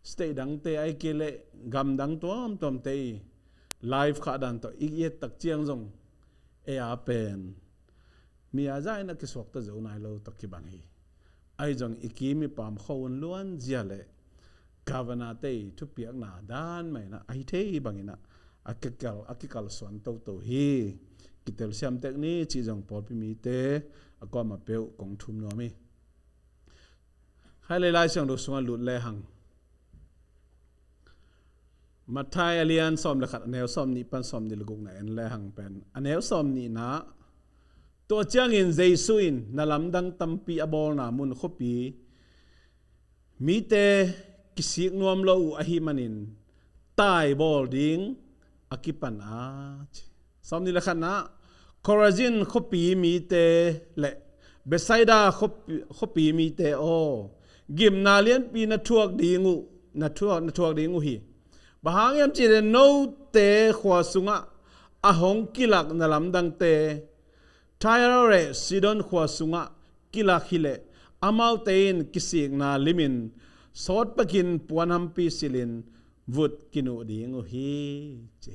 State dangte ahih kei leh gam dang tuamtuamte i live khah dan tawh i et tak ciang zong, ei a pen mi a za in a kisuakta zo nai lo tawh kibang hi. Ahi zong i kim i pam khua hun luanzia leh governor-te i thupiakna dan mah in ah a hi thei bangin ah a kikal, a kikalsuan toto hi. Kitelsiam tek ni cih zong pawlpi mite a kuamah peuh kong thum nuam hi. Khai lei Lai Siangtho sungah lut lehang, Matthai a lian sawm le khat, a neu sawm nih pan sawm nih le guk na en lehang pen, a neu sawm nihna, tua ciangin Jesu in na lamdang tampi a bawlna mun khuapi mite kisik nuam lo uh ahih manin tai bawl ding a kipan a ci. Sawm nih le khatna, Khorazin khuapi mite le Bethsaida khuapi, khuapi mite aw, gimna lianpi na thuak ding uh, na thuak, na thuak ding uh hi. Bang hang hiam cih leh note khua sungah a hong kilak na lamdangte Tyre le Sidon khua sungah kilak hileh amaute in kisikna limin sawtpakin puanhampi silhin vut kinuh ding uh hi ci.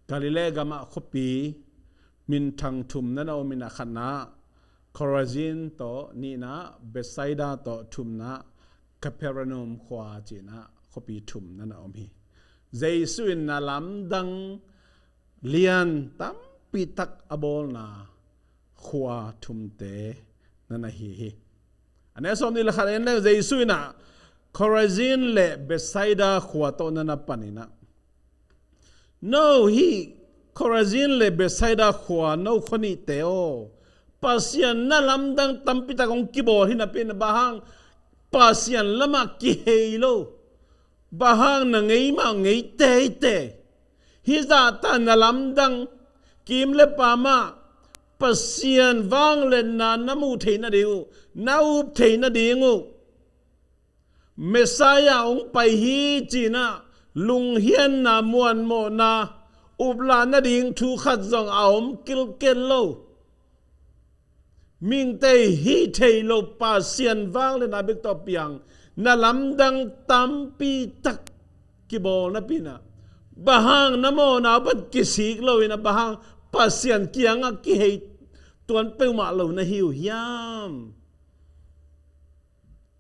Galilee gamah khuapi minthang thum na na om in, a khatna Khorazin tawh, nihna Bethsaida tawh, thumna Capernaum khua ci-in ah khuapi thum na na om hi. Jesu in na lamdang lian tampi tak a bawlna khua thumte na na hi hi. A neu sawm nih le khat en leng Jesu in ah Khorazin le Bethsaida khua tawh na na pan in ah, no hih Khorazin le Bethsaida khua no khua nihte aw, Pasian na lamdang tampi tak hong kibawl hi napi-in ah bang hang Pasian lamah kihei lo? Bang hang na ngei mah ngei teitei? Hih zahta na lamdang kim le pam ah Pasian vangliatna na muh theih nading uh, na up theih nading uh, Messiah hong pai hi ci-in ah lunghianna, muanmawhna, uplah nading thu khat zong a om kilkel lo. Mihingte hih theih loh Pasian vangliatna bek tawh piang na lamdang tampi tak kibawl napi-in ah, bang hang na mawhna uh bang kisik lo in ah, bang hang Pasian kiangah kihei tuan peuhmah lo na hi uh hiam?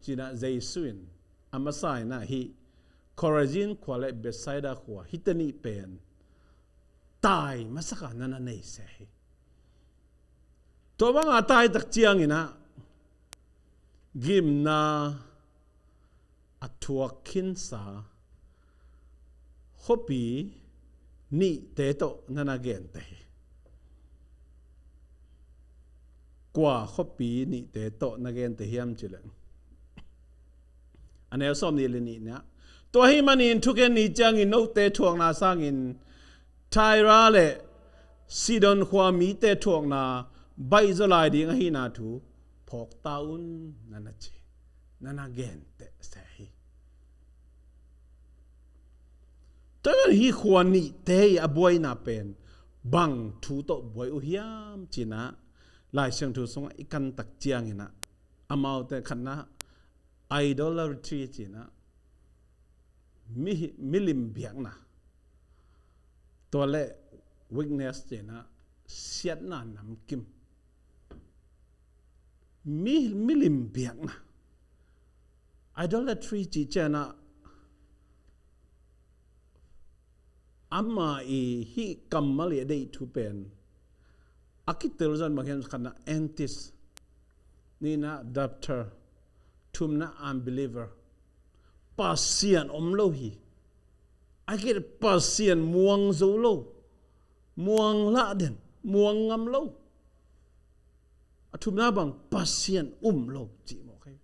Ci-in ah Jesu in a masa in ah hih Khorazin khua le Bethsaida khua, hihte nih pen tai masak a na na nei se hi. Tua banga tai tak ciangin ah gimna a thuak khinsa khuapi nihte tawh na na gente hi. Kua khuapi nihte tawh na gente hiam cih leh, a neu sawm nih le nihna, tua ahih manin thugen ni ciangin note thuakna sangin Tyre le Sidon khua mite thuakna baihzaw lai ding ahihna thu phawk ta un, na na ci, na na genteh se hi. Tua ahih manin hih khua nihte i a buaina pen bang thu tawh buai uh hiam ci-in ah Lai Siangtho sungah i kan tak ciangin ah, amaute khatna idolatry ci-in ah mi, milim biakna, tua le wickedness ci-in ah siatna namkim. Mi, milim biakna, idolatry cih ciangah, ama i hih kammal i a deih thu pen a kitel zong bang hiam? Khatna, atheist, nihna, doubter, thumna, unbeliever. Pasian om lo hi. A kit Pasian muang zo lo, muang lah den, muang ngam lo. A thumna bang, Pasian um lo cih mawk hi.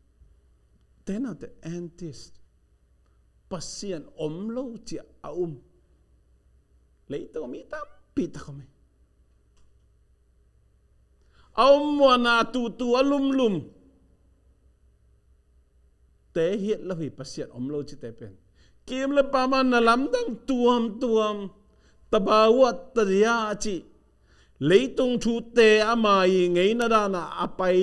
Tena te atheist, Pasian om lo cih a um. Leitung mi tampi tak om hi. A om muana tutu a lumlum te hi lo hi, Pasian om lo cihte pen. Kim le pama na lamdang tuamtuam, tabawa tadia a cih leitung thute ama i ngeina dana a pai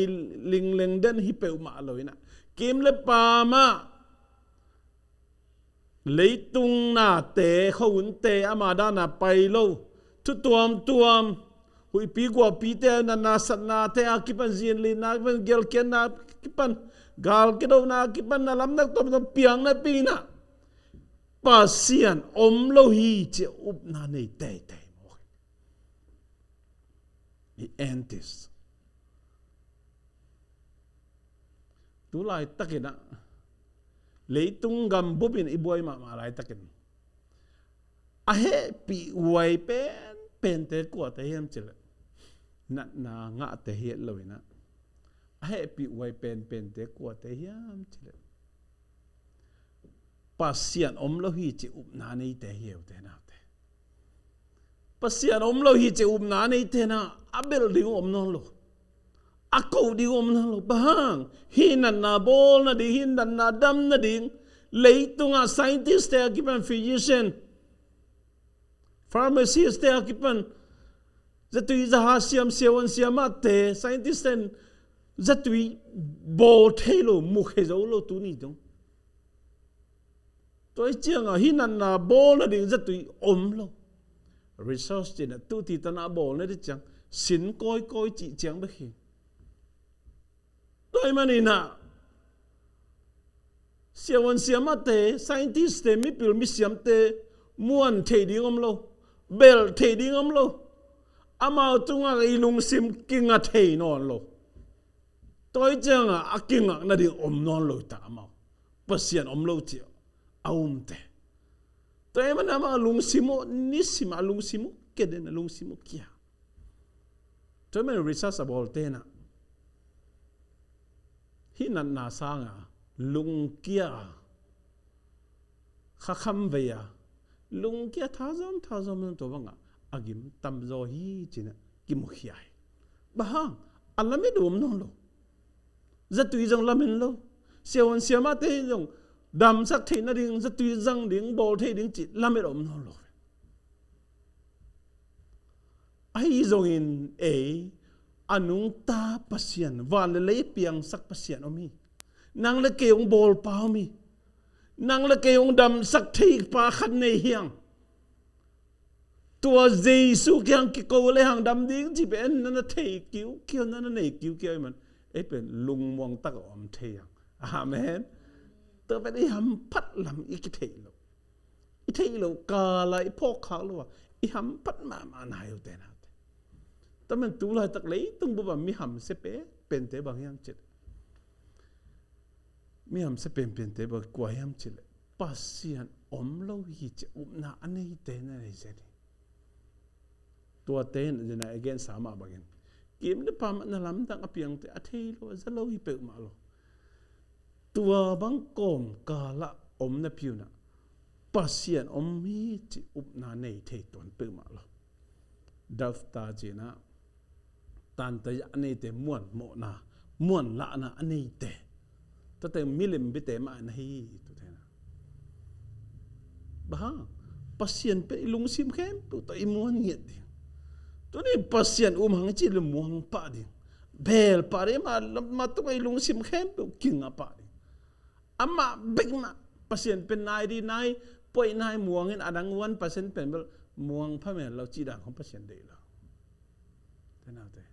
lingleng den hi peuhmah lo inah, kim le pama leitung nate, khuahunte ama dana pai lo, thu tuamtuam, huihpi guahpite, natna satnate a kipan, zinlinna a kipan, gelkhiatna a kipan, galkidona a kipan, na lamdang tuamtuam piang na pina, Pasian om lo hi cih upna nei teitei mawk hi. I atheist. Tu laitakin ah, leitung gam bupin i buai mahmah laitakin a hehpih huai penpente kuate hiam cileh? Natna ngahte hi lo inah, a hehpih huai penpente kuate hiam cileh? Pasian om lo hi cih upna neite hi uh, te naute. Pasian om lo hi cih upna neite na, a belh ding om nawn lo, a koh ding om nawn lo. Bang hang? Hih natna bawl nading, hih natna dam nading, leitungah scientist te a kipan, physician, pharmacist te a kipan, zatui zaha siam, siavuan siamahte, scientist ten zatui bawl thei lo, mu khia zo lo tuni dong. Tua hi ciangah hih natna bawl nading zatui om lo. Research cihna, tuti tanah bawl nading ciang, sin kawikawi cih ciang bek hi. Tua hi maninah siavuan siamahte, scientist te, mipil misiamte muan thei ding om lo, belh thei ding om lo. Amau tungah i lungsim kinga thei nawn lo. Tua hi ciangah a kingak nading om nawn lo hi ta amau. Pasian om lo cih a umte. Tua hi maninah amau a lungsim uh, nisim a lungsim uh kia den, a lungsim uh kia. Tua hi manin research a bawlte inah hih natna sanga lungkia, khakham vei a, lungkia thazawm thazawm zong tua bangah a gim tamzaw hi cinah kimukhia hi. Bang hang? A lamet uh om nawn lo. Zatui zong lamen lo. Siavuan siamahte zong damsak theih nading, zatui zang ding, bawl thei ding cih lamet a om nawn lo. Ahi zongin ei a nungta Pasian, van le lei piangsak Pasian om hi. Nang le kei hong bawlpa om hi. Nang le kei hong damsak theipa khat nei hiang. Tua Jesu kiang kiko le hang dam ding ci pen na na thei kiukiau, na na nei kiukiau hi man. Ei pen lungmuang tak a om thei hiang. Amen. Tua pen i hamphat lam i kitheih loh, i theih loh kala i phawkkhak loh a i hamphat mahmah nai uh te naute. Tua man tu laitak leitung bup a mi hamsia penpente bang hiam cileh? Mi hamsia penpente bang kua hiam cileh? Pasian om lo hi ci upna a neite na nei zen hi. Tuate in a gensa mah bangin kim le pam na lamdang a piangte a thei lo, a za lo hi peuhmah lo. Tua bang kawmkalah om napi unah Pasian om hi ci upna nei thei tuan peuhmah lo. Dafta cinah tanta a neite muan mawhna, muan lahna a neite. Tuate milim bite mah na hi, tuate na. Bang hang? Pasian pen i lungsim khempeuh tawh i muan ngiat ding. Tuni Pasian um hang i cih le muang pah ding. Beel pah ding, amah, amah tungah i lungsim khempeuh kinga pah ding. Amah bek mah, Pasian pen nai di nai, poih nai muangin a dang one percent pen bel muang pha men lo cih dan khong Pasian deih lo. Te naute.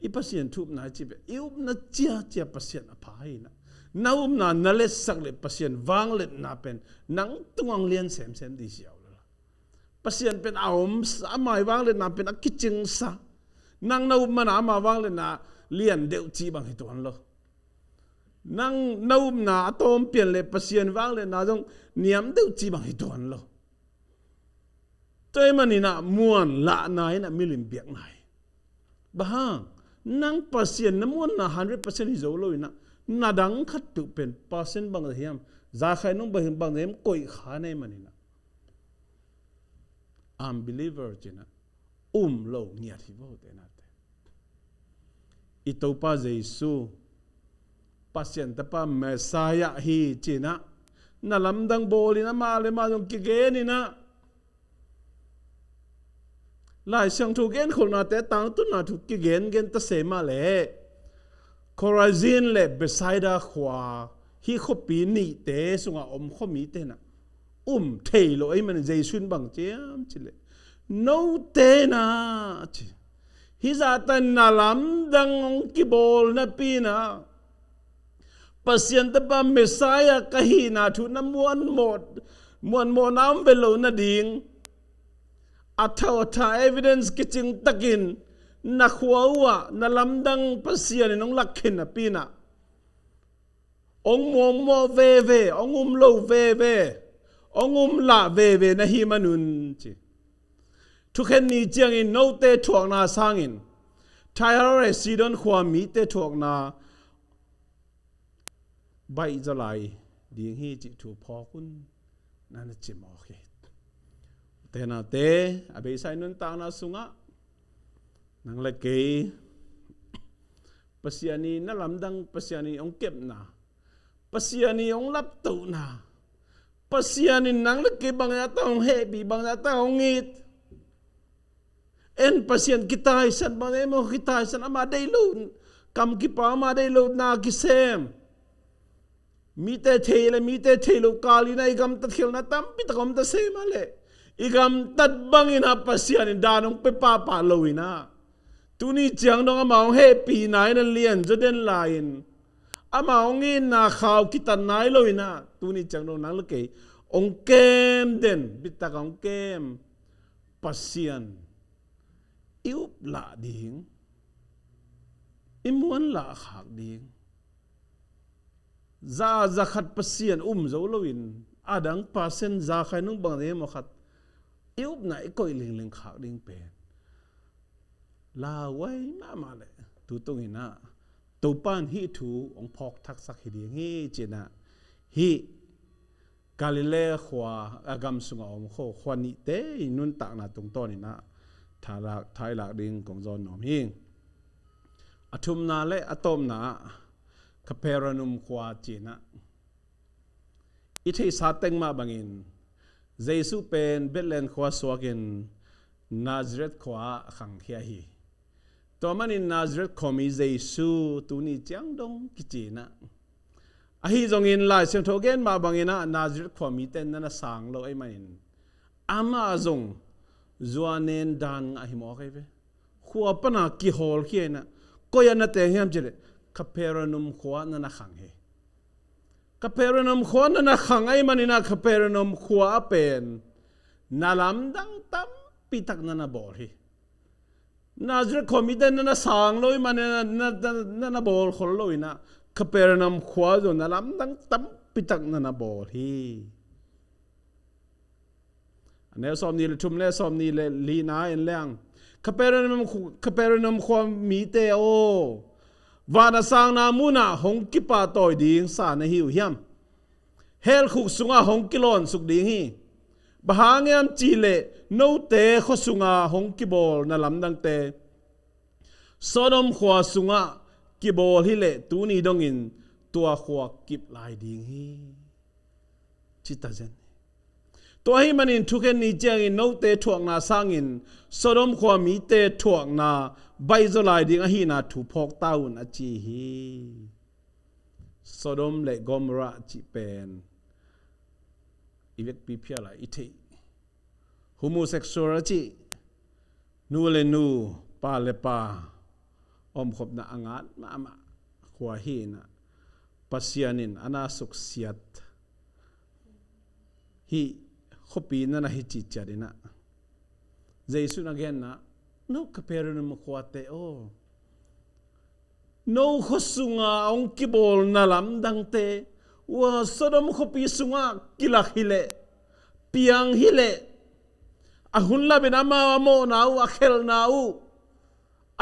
I Pasian thupna i cih pen i upna ciacia Pasian a pha hi na. Na upna na letsak le Pasian vangliatna pen nang tungah lian semsem ding hi ziau lo. Pasian pen a omsa, ama vangliatna pen a kicingsa. Nang na up mana ama vangliatna lian deuh cih bang hi tuan lo. Nang na upna a tawm pian le Pasian vangliatna zong niam deuh cih bang hi tuan lo. Tua ahih manin ah muan lahna in ah milim biakna hi. Bang hang, nang Pasian na muanna hundred percent hi zo lo in ah, na dang khat peuh pen percent bang za hiam, za khat nung bang, bang za hiam koih kha na hih manin ah, unbeliever ci-in ah um lo ngiat hi vo te nate. I Topa Jesu Pasian Tapa Messiah hi ci-in ah na lamdang bawl in ah, amah le amah zong kigen in ah, Lai Siangtho genkholhnate tangtunna thu kigengen ta se mah leh, Khorazin le Bethsaida khua, hih khuapi nihte sungah om khuamite in ah um thei lo ahih manin Jesu in bang ci hiam cih leh, note in ah ci, hih zahta in na lamdang hong kibawl napi in ah, Pasian Tapa Messiah ka hihna thu na muanmawh, muanmawhna om ve lo nading, a thau a tha evidence kicing takin na khua uhah na lamdang Pasian in hong lakkhin napi in ah, hong muangmawh veve, hong um lo veve, hong um lah veve na hih manun ci. Thukhen ni ciangin note thuakna sangin Tyre le Sidon khua mite thuakna baih zaw lai ding hi cih thu phawk un, na na ci mawk hi. Te nate, a beisa i nuntakna sungah nang le kei Pasian i na lamdang, Pasian i hong kepna, Pasian i hong laptohna, Pasian in nang le kei bangzah ta hong hehpih, bangzah ta hong it. En Pasian kitaisan, bangzah em aw kitaisan, ama deih lo kam kipau, ama deih lo na kisem. Mite thei le mite thei lo kal in ah i gamtat khialhna tampi tak om ta se mah leh, i gamtat bangin ah Pasian in dan hong pia pahpah lo in ah, tuni ciang dong ama hong hehpihna in ah lianzaw den lai-in, ama hong itna khau kitat nai lo in ah, tuni ciang dong nang le kei hong kem den, bitak hong kem Pasian i up lah ding, i muan lah khak ding. Za, za khat Pasian um zo loin, a dang percent za khat nung bang ding maw khat i upna i koih lingling khak ding pen lauhuai mahmah leh, tu tungin ah Topa in hih thu hong phawk thaksak hi ding hi ci-in ah, hih Galilee khua a gam sungah om khua, khua nihte i nuntakna tungtawnin ah thailak, thailak ding kong zawn nuam hi. A thumna le a tawpna ah Capernaum khua ci-in ah i theihsa teng mah bangin Jesu pen Bethlehem khua suakin Nazareth khua ah a khangkhia hi. Tua manin Nazareth khuami Jesu tuni ciang dong kici in ah, ahi zongin Lai Siangtho gen mah bangin ah Nazareth khuamite na na sang lo ahih manin amah zong zuanen dan ngah hi mawk ahi ve. Khua pana kihawlkhia in ah, koi ah na teng hiam cih leh Capernaum khua ah na na khang hi. Capernaum khua ah na na khang ahih manin ah Capernaum khua ah pen na lamdang tampi tak na na bawl hi. Nazareth khuamite na na sang lo ahih manin ah na, na, na, na bawl khol lo in ah Capernaum khua ah zong na lamdang tampi tak na na bawl hi. A neu sawmnih le thum le sawmnih le lina en leng, Capernaum khu-, Capernaum khua mite aw, van a sangna munah hong kipahtawi ding sa na hi uh hiam? Hell khuk sungah hong kilawnsuk ding hi. Bang hang hiam cih leh note khua sunga hong kibawl na lamdangte Sodom khua sungah kibawl hi leh tuni dongin tua khua kip lai ding hi. Ci ta zen. Tua ahih manin thukhen ni ciangin note thuakna sangin Sodom khua mite thuakna baihzaw lai ding ahihna thu phawk ta un a ci hi. Sodom le Gomorrah cih pen i vekpi phial ah i theih homosexual a cih, nu le nu, pa le pa, omkhopna a ngat mahmah khua hi inah, Pasian in a na suksiat hih khuapi na na hi ciciat inah, Jesuh in a genna, no Capernaum khuate aw, no khua sunga hong kibawl na lamdangte, ua Sodom khuapi sungah kilak hileh, piang hileh, a hun lapin amau a mawhna uh, a khelhna uh,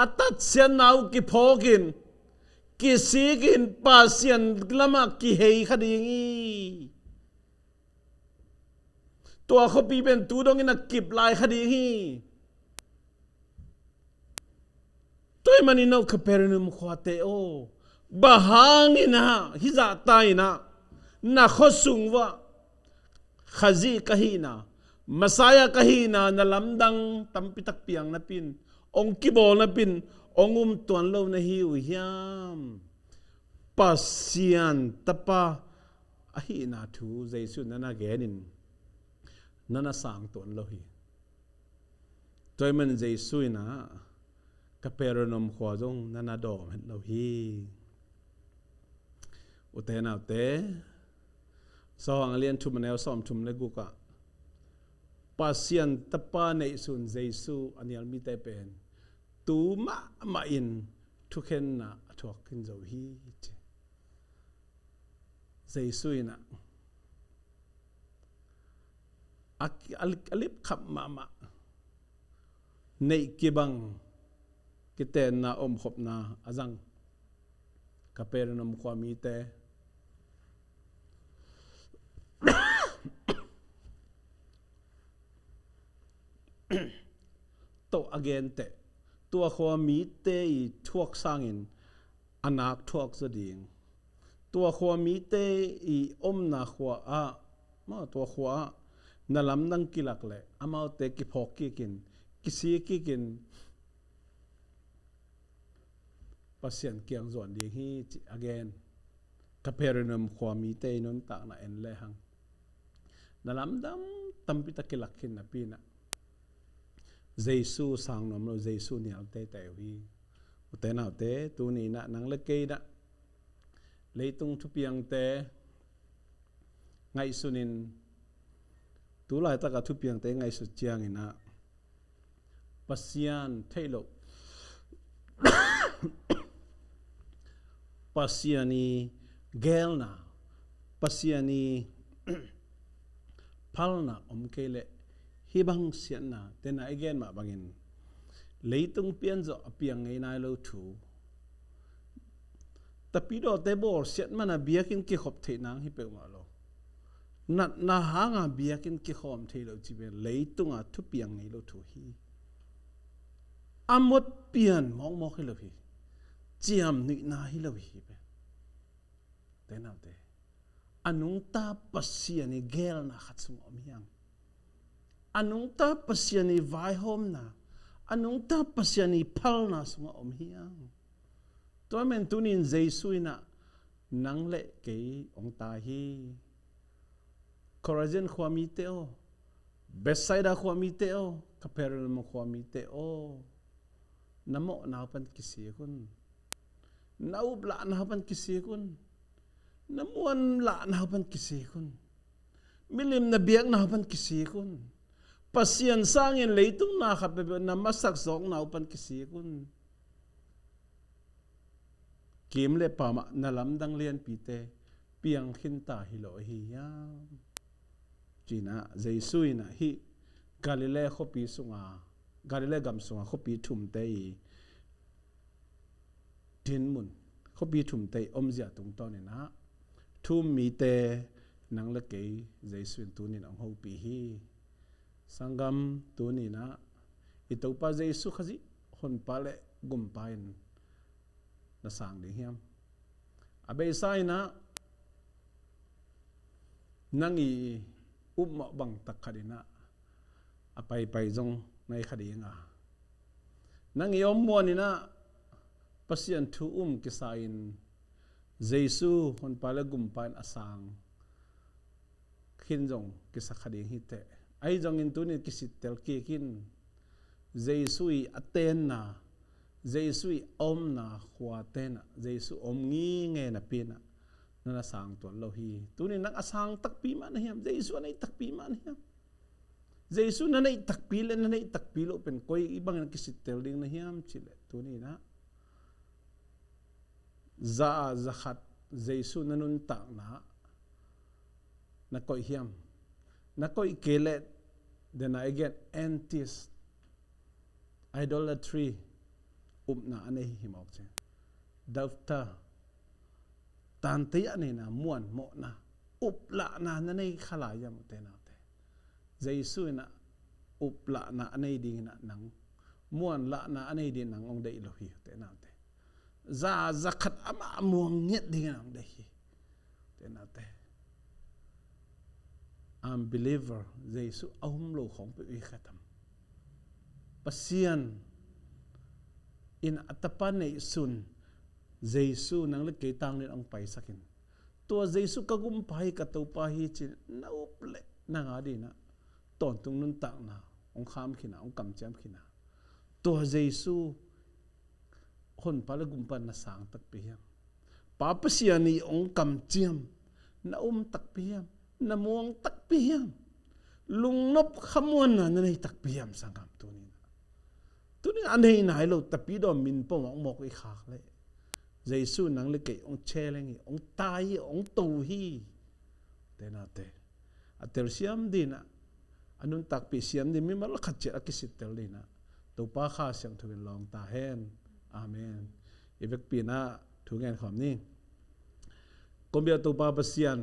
a tatsiatna uh kiphawkin, kisikin Pasian lamah kihei kha ding hi. Tua khuapi pen tu dongin a kip lai kha ding hi. Tua ahih manin no Capernaum khuate aw, bang hangin ah hih zahta inah na khua sung uah Khazih ka hihna, Messiah ka hihna na lamdang tampitak piang napin, hong kibawl napin, hong um tuan lo na hi uh hiam? Pasian Tapa ahihna thu Jesuh na na genin na na sang tuan lo hi. Tua ahih manin Jesuh inah Capernaum khua zong na na dawm het lo hi. Ute naute, Johan a lian thum a neu sawmthum le guk ah Pasian Tapa neihsun Jesuh a nial mite pen tu mahmah in thukhenna a thuak khin zo hi, ci. Jesuh inah a, a, a lipkhap mahmah, neih kibang kitenna omkhopna a zang Capernaum khua mite tawh a genteh, tua khua mite i thuak sangin a nak thuak zaw ding. Tua khua mite i omna khua ah, ma, tua khua ah na lamdang kilak leh amaute kiphawk kikin, kisi kikin Pasian kiang zuan ding hi, ci a gen. Capernaum khua mite i nuntakna en lehang na lamdang tampi tak kilak khin napi inah Jesuh sang nuam lo, Jesuh nial teitei uh hi. Ute naute, tuni inah nang le kei inah leitung thupiangte ngaihsunin, tu laitakah thupiangte ngaihsut ciang inah Pasian theih loh, Pasian i geelna, Pasian i phalna om kei leh hih bang siatna, tena i gen mah bangin leitung pian zawh a piang ngei nai lo thu, tapidawte bawlsiat mana biakinn kikhop theih nang hi peuhmah lo. Natna hanga biakinn kikhawm thei lo cih pen leitunga thupiang ngei lo thu hi. A mot pian mawkmawk hi lo hi. Ciamnuihna hi lo hi pen. Te naute, a nungta Pasian i geelna khat sungah om hiang. A nungta Pasian i vaihawmna, a nungta Pasian i phalna sungah om hiang. Tua men tunin Jesuh inah nang le kei hong tai hi. Khorazin khua mite aw, Bethsaida khua mite aw, Capernaum khua mite aw, na mawhna uh pan kisik un. Na uplahna uh pan kisik un. Na muanlahna uh pan kisik un. Milim na biakna uh pan kisik un. Pasian sangin leitung na khat peuhpeuh na masak zawkna uh pan kisik un. Kim le pamah na lamdang lianpite piang khinta hi lo ahi hiam? Cinah Jesuh inah hih Galilee khuapi sunga, Galilee gam sunga khuapi thumte i dinmun, khuapi thumte i omzia tungtawn inah thu-um mite nang le kei Jesuh in tunin hong hopih hi. Sanggam, tuni inah i Topa Jesuh Khazih Honpa le Gumpa in na sang ding hiam? A beisa inah nang i upmawh bang tak khat inah a paipai zong na hi kha ding a, nang i om muan inah Pasian thu um kisa in Jesuh Honpa le Gumpa in a sang khin zong kisa kha ding hi teh. Ahi zongin tunin kisittel kik in. Jesuh i a tenna, Jesu i a omna khuate in ah Jesu om ngingei napi in ah na na sang tuan lo hi. Tuni nang a sang takpi mah na hiam? Jesu a nei takpi mah na hiam? Jesu na neih takpi le na neih takpi loh pen koi i bangin kisittel ding na hiam cih leh tuni in ah za a za khat Jesu na nuntakna na koih hiam? Na koih kei leh, then I get antis idolatry, upna a nei hi mawk cin. Dafta, tante a neina, muan mawhna, uplahna na nei kha lai hiam ute naute? Jesu in ah uplahna a nei ding in ah nang, muanlahna a nei ding in ah nang hong deih lo hi ute naute. Za, za khat amah muang ngiat ding in ah hong deih hi ute naute. Unbeliever, Jesu a um lo khawng peuh i khatam. Pasian in a tapa neihsun Jesu nang le kei tang dingin hong paisakin, tua Jesu ka gumpa hi, ka Topa hi ci-in na up leh nang a dingin ah tawntung nuntakna hong kham khin a, hong kamciam khin a. Tua Jesu Honpa le Gumpa na sang takpi hiam? Pa Pasian in hong kamciam na um takpi hiam? Na muang takpi hiam? Lungnop khamuanna na nei takpi hiam sanggam tuni in ah? Tuni in ah a nei nai lo tapidaw min pawh mawkmawk i khak leh Jesu nang le kei hong challenge hi, hong tai hi, hong to hi. Ute naute, a telsiam dingin ah, a nuntakpih siam dingin mimal khat ciat a kisittel dingin ah Topa Kha Siangtho in lawng ta hen. Amen. I vekpi in ah thu ngen khawm ni. Kong biak Topa Pasian,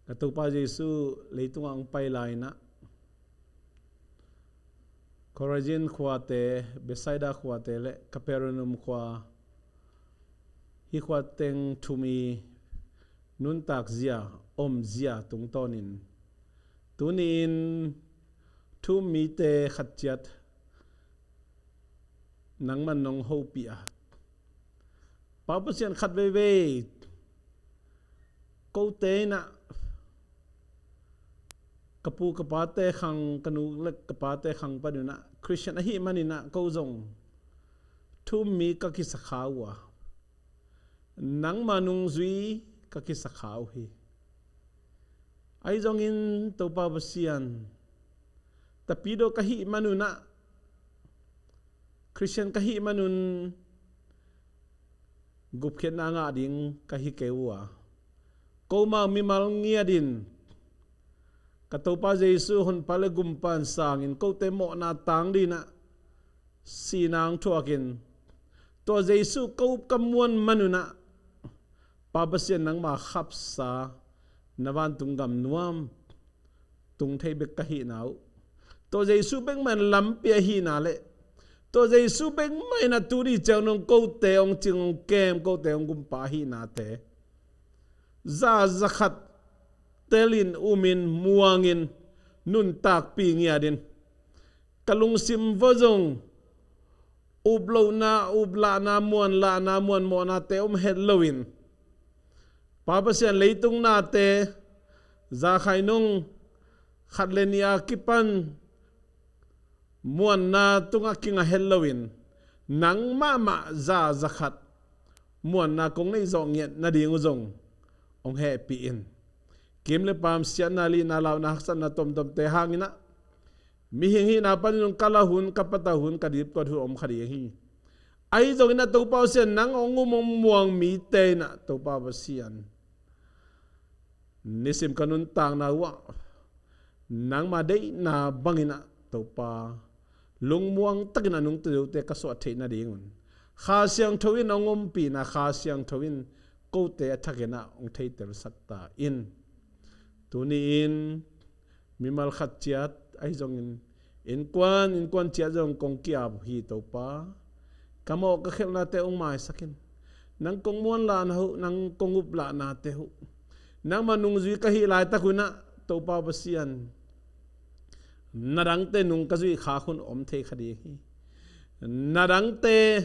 ka Topa Jesu leitungah hong pai lai in ah Khorazin khuate, Bethsaida khuate le Capernaum khua, hih khua teng thu-um i nuntak zia, om zia tungtawnin tuni-in thu-um mite khat ciat nangman nong hopih a, Pa Pasian, khat veivei kote in ah ka pu ka pate khang, ka nu le ka pate khang panin ah Christian ahih manin ah ko zong thu-um mi ka kisa kha uh a, nangma nungzui ka kisa kha uh hi. Ahi zongin Topa Pasian, tapidaw ka hih manun ah, Christian ka hih manun gupkhiatna ngah ding ka hi kei uh a, komau mimal ngiatin ka Topa Jesu Honpa le Gumpa in sangin kote mawhna tang dingin ah sihna hong thuakin, tua Jesu ka up ka muan manun ah Pa Pasian, nangma khapsa na vantung gam nuam tung thei bek ka hihna uh, tua Jesu bek mah in lampi ahihna le tua Jesu bek mah in a tu ni ciang nong kote hong cing, hong kem, kote hong gumpa ahihnate za, za khat telin, umin, muangin, nuntakpih ngiatin, ka lungsim vua zong uplohna, uplahna, muanlahna, muanmawhnate om het loin, Pa Pasian, leitung nate, za khat nung khat le nih a kipan muanna tungah kinga het loin, nang mahmah za, za khat muanna kong neih zawh ngiat nading uh zong hong hehpih in. Kim le paam, siatna, lihna, launa, haksatna tuamtuamte hangin ah mihing hihna panin hong kalh a hun, ka pat a hun, ka dipkuat hun om kha ding hi. Ahi zongin ah Topa Pasian, nang hong um hong muang mite in ah Topa Pasian, nisim ka nuntakna uh ah nangma deihna bangin ah Topa, lungmuang takin a nungta zote ka suah theih nadingun Kha Siangtho in hong ompihna, Kha Siangtho in kote a thakin ah hong theitelsak ta in. Tuni-in mimal khat ciat ahi zongin, innkuan, innkuan ciat zong kong ki-ap uh hi Topa. Ka mawh ka khelhnate hong maisak in. Nang kong muanlahna uh, nang kong uplahnate uh, nangma nungzui ka hih laitak un ah Topa Pasian, na dangte nung ka zuih khak hun om thei kha ding hi. Na dangte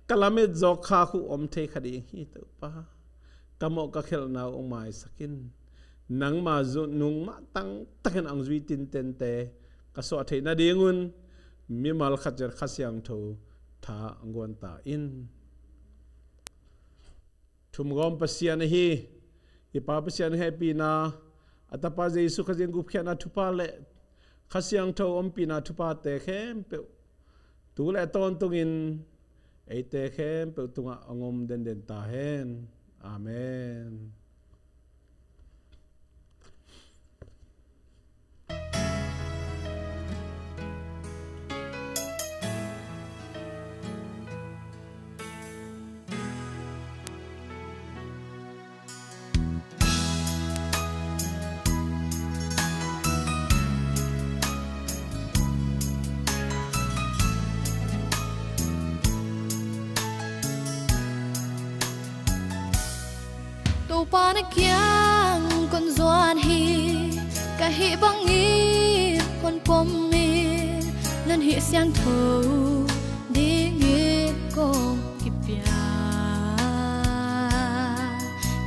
ka lamet zawk khak uh om thei kha ding hi Topa. Ka mawh ka khelhna uh hong maisak in. Nangma zu-, nung mah tangtakin hong zui tintente ka suah theih nadingun mimal khat ciat Kha Siangtho tha hong guan ta in. Thumgawm Pasian ahi i Pa Pasian hehpihna, a Tapa Jesu Khazih gupkhiatna thupha le Kha Siangtho ompihna thuphate khempeuh tu le tawntungin eite khempeuh tungah hong om denden ta hen. Amen. Topa na kiang kon zuan hi, ka hih bangin kon pom in, non hih siangtho dingin kong kipia.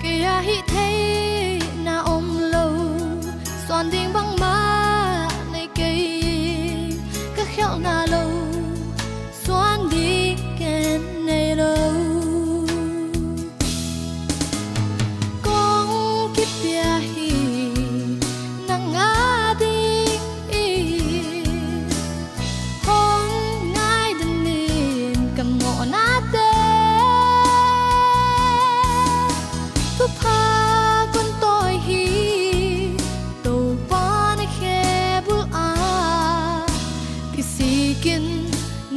Kei a hih theihna om lo, suan ding bangmah nei kei, ka khialhna lo, suan ding ken nei lo. Kong kipia hi nang a dingin, hong ngaidam in ka mawhnate. Thupha kon tawi hi, Topa na khe bul ah kisikin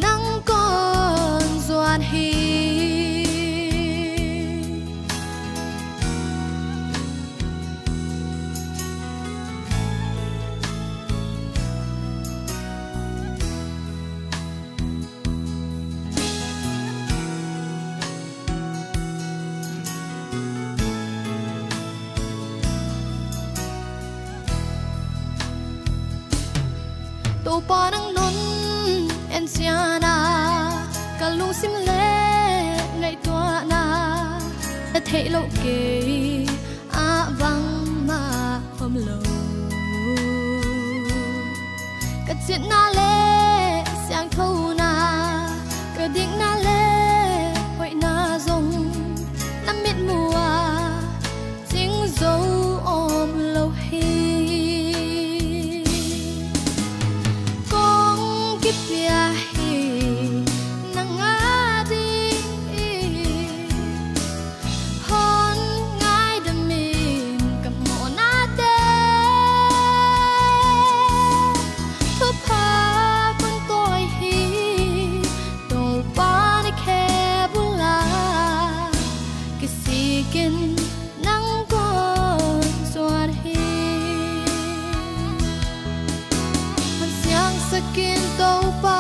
nang kon zuan hi. Topa nang nong en ciangin ka lungsim le ngaihtuahna na theih loh kei ah bangmah om lo. Ka citna le siangthona, ka dikna le hoihna zong na mitmuh ah cing zo om lo hi. Kong kipia hi nang a dingin, hong ngaidam in ka mawhnate. Thupha kon tawi hi, Topa na khe bul ah kisikin nang kon zuan hi. Hong siangsak in Topa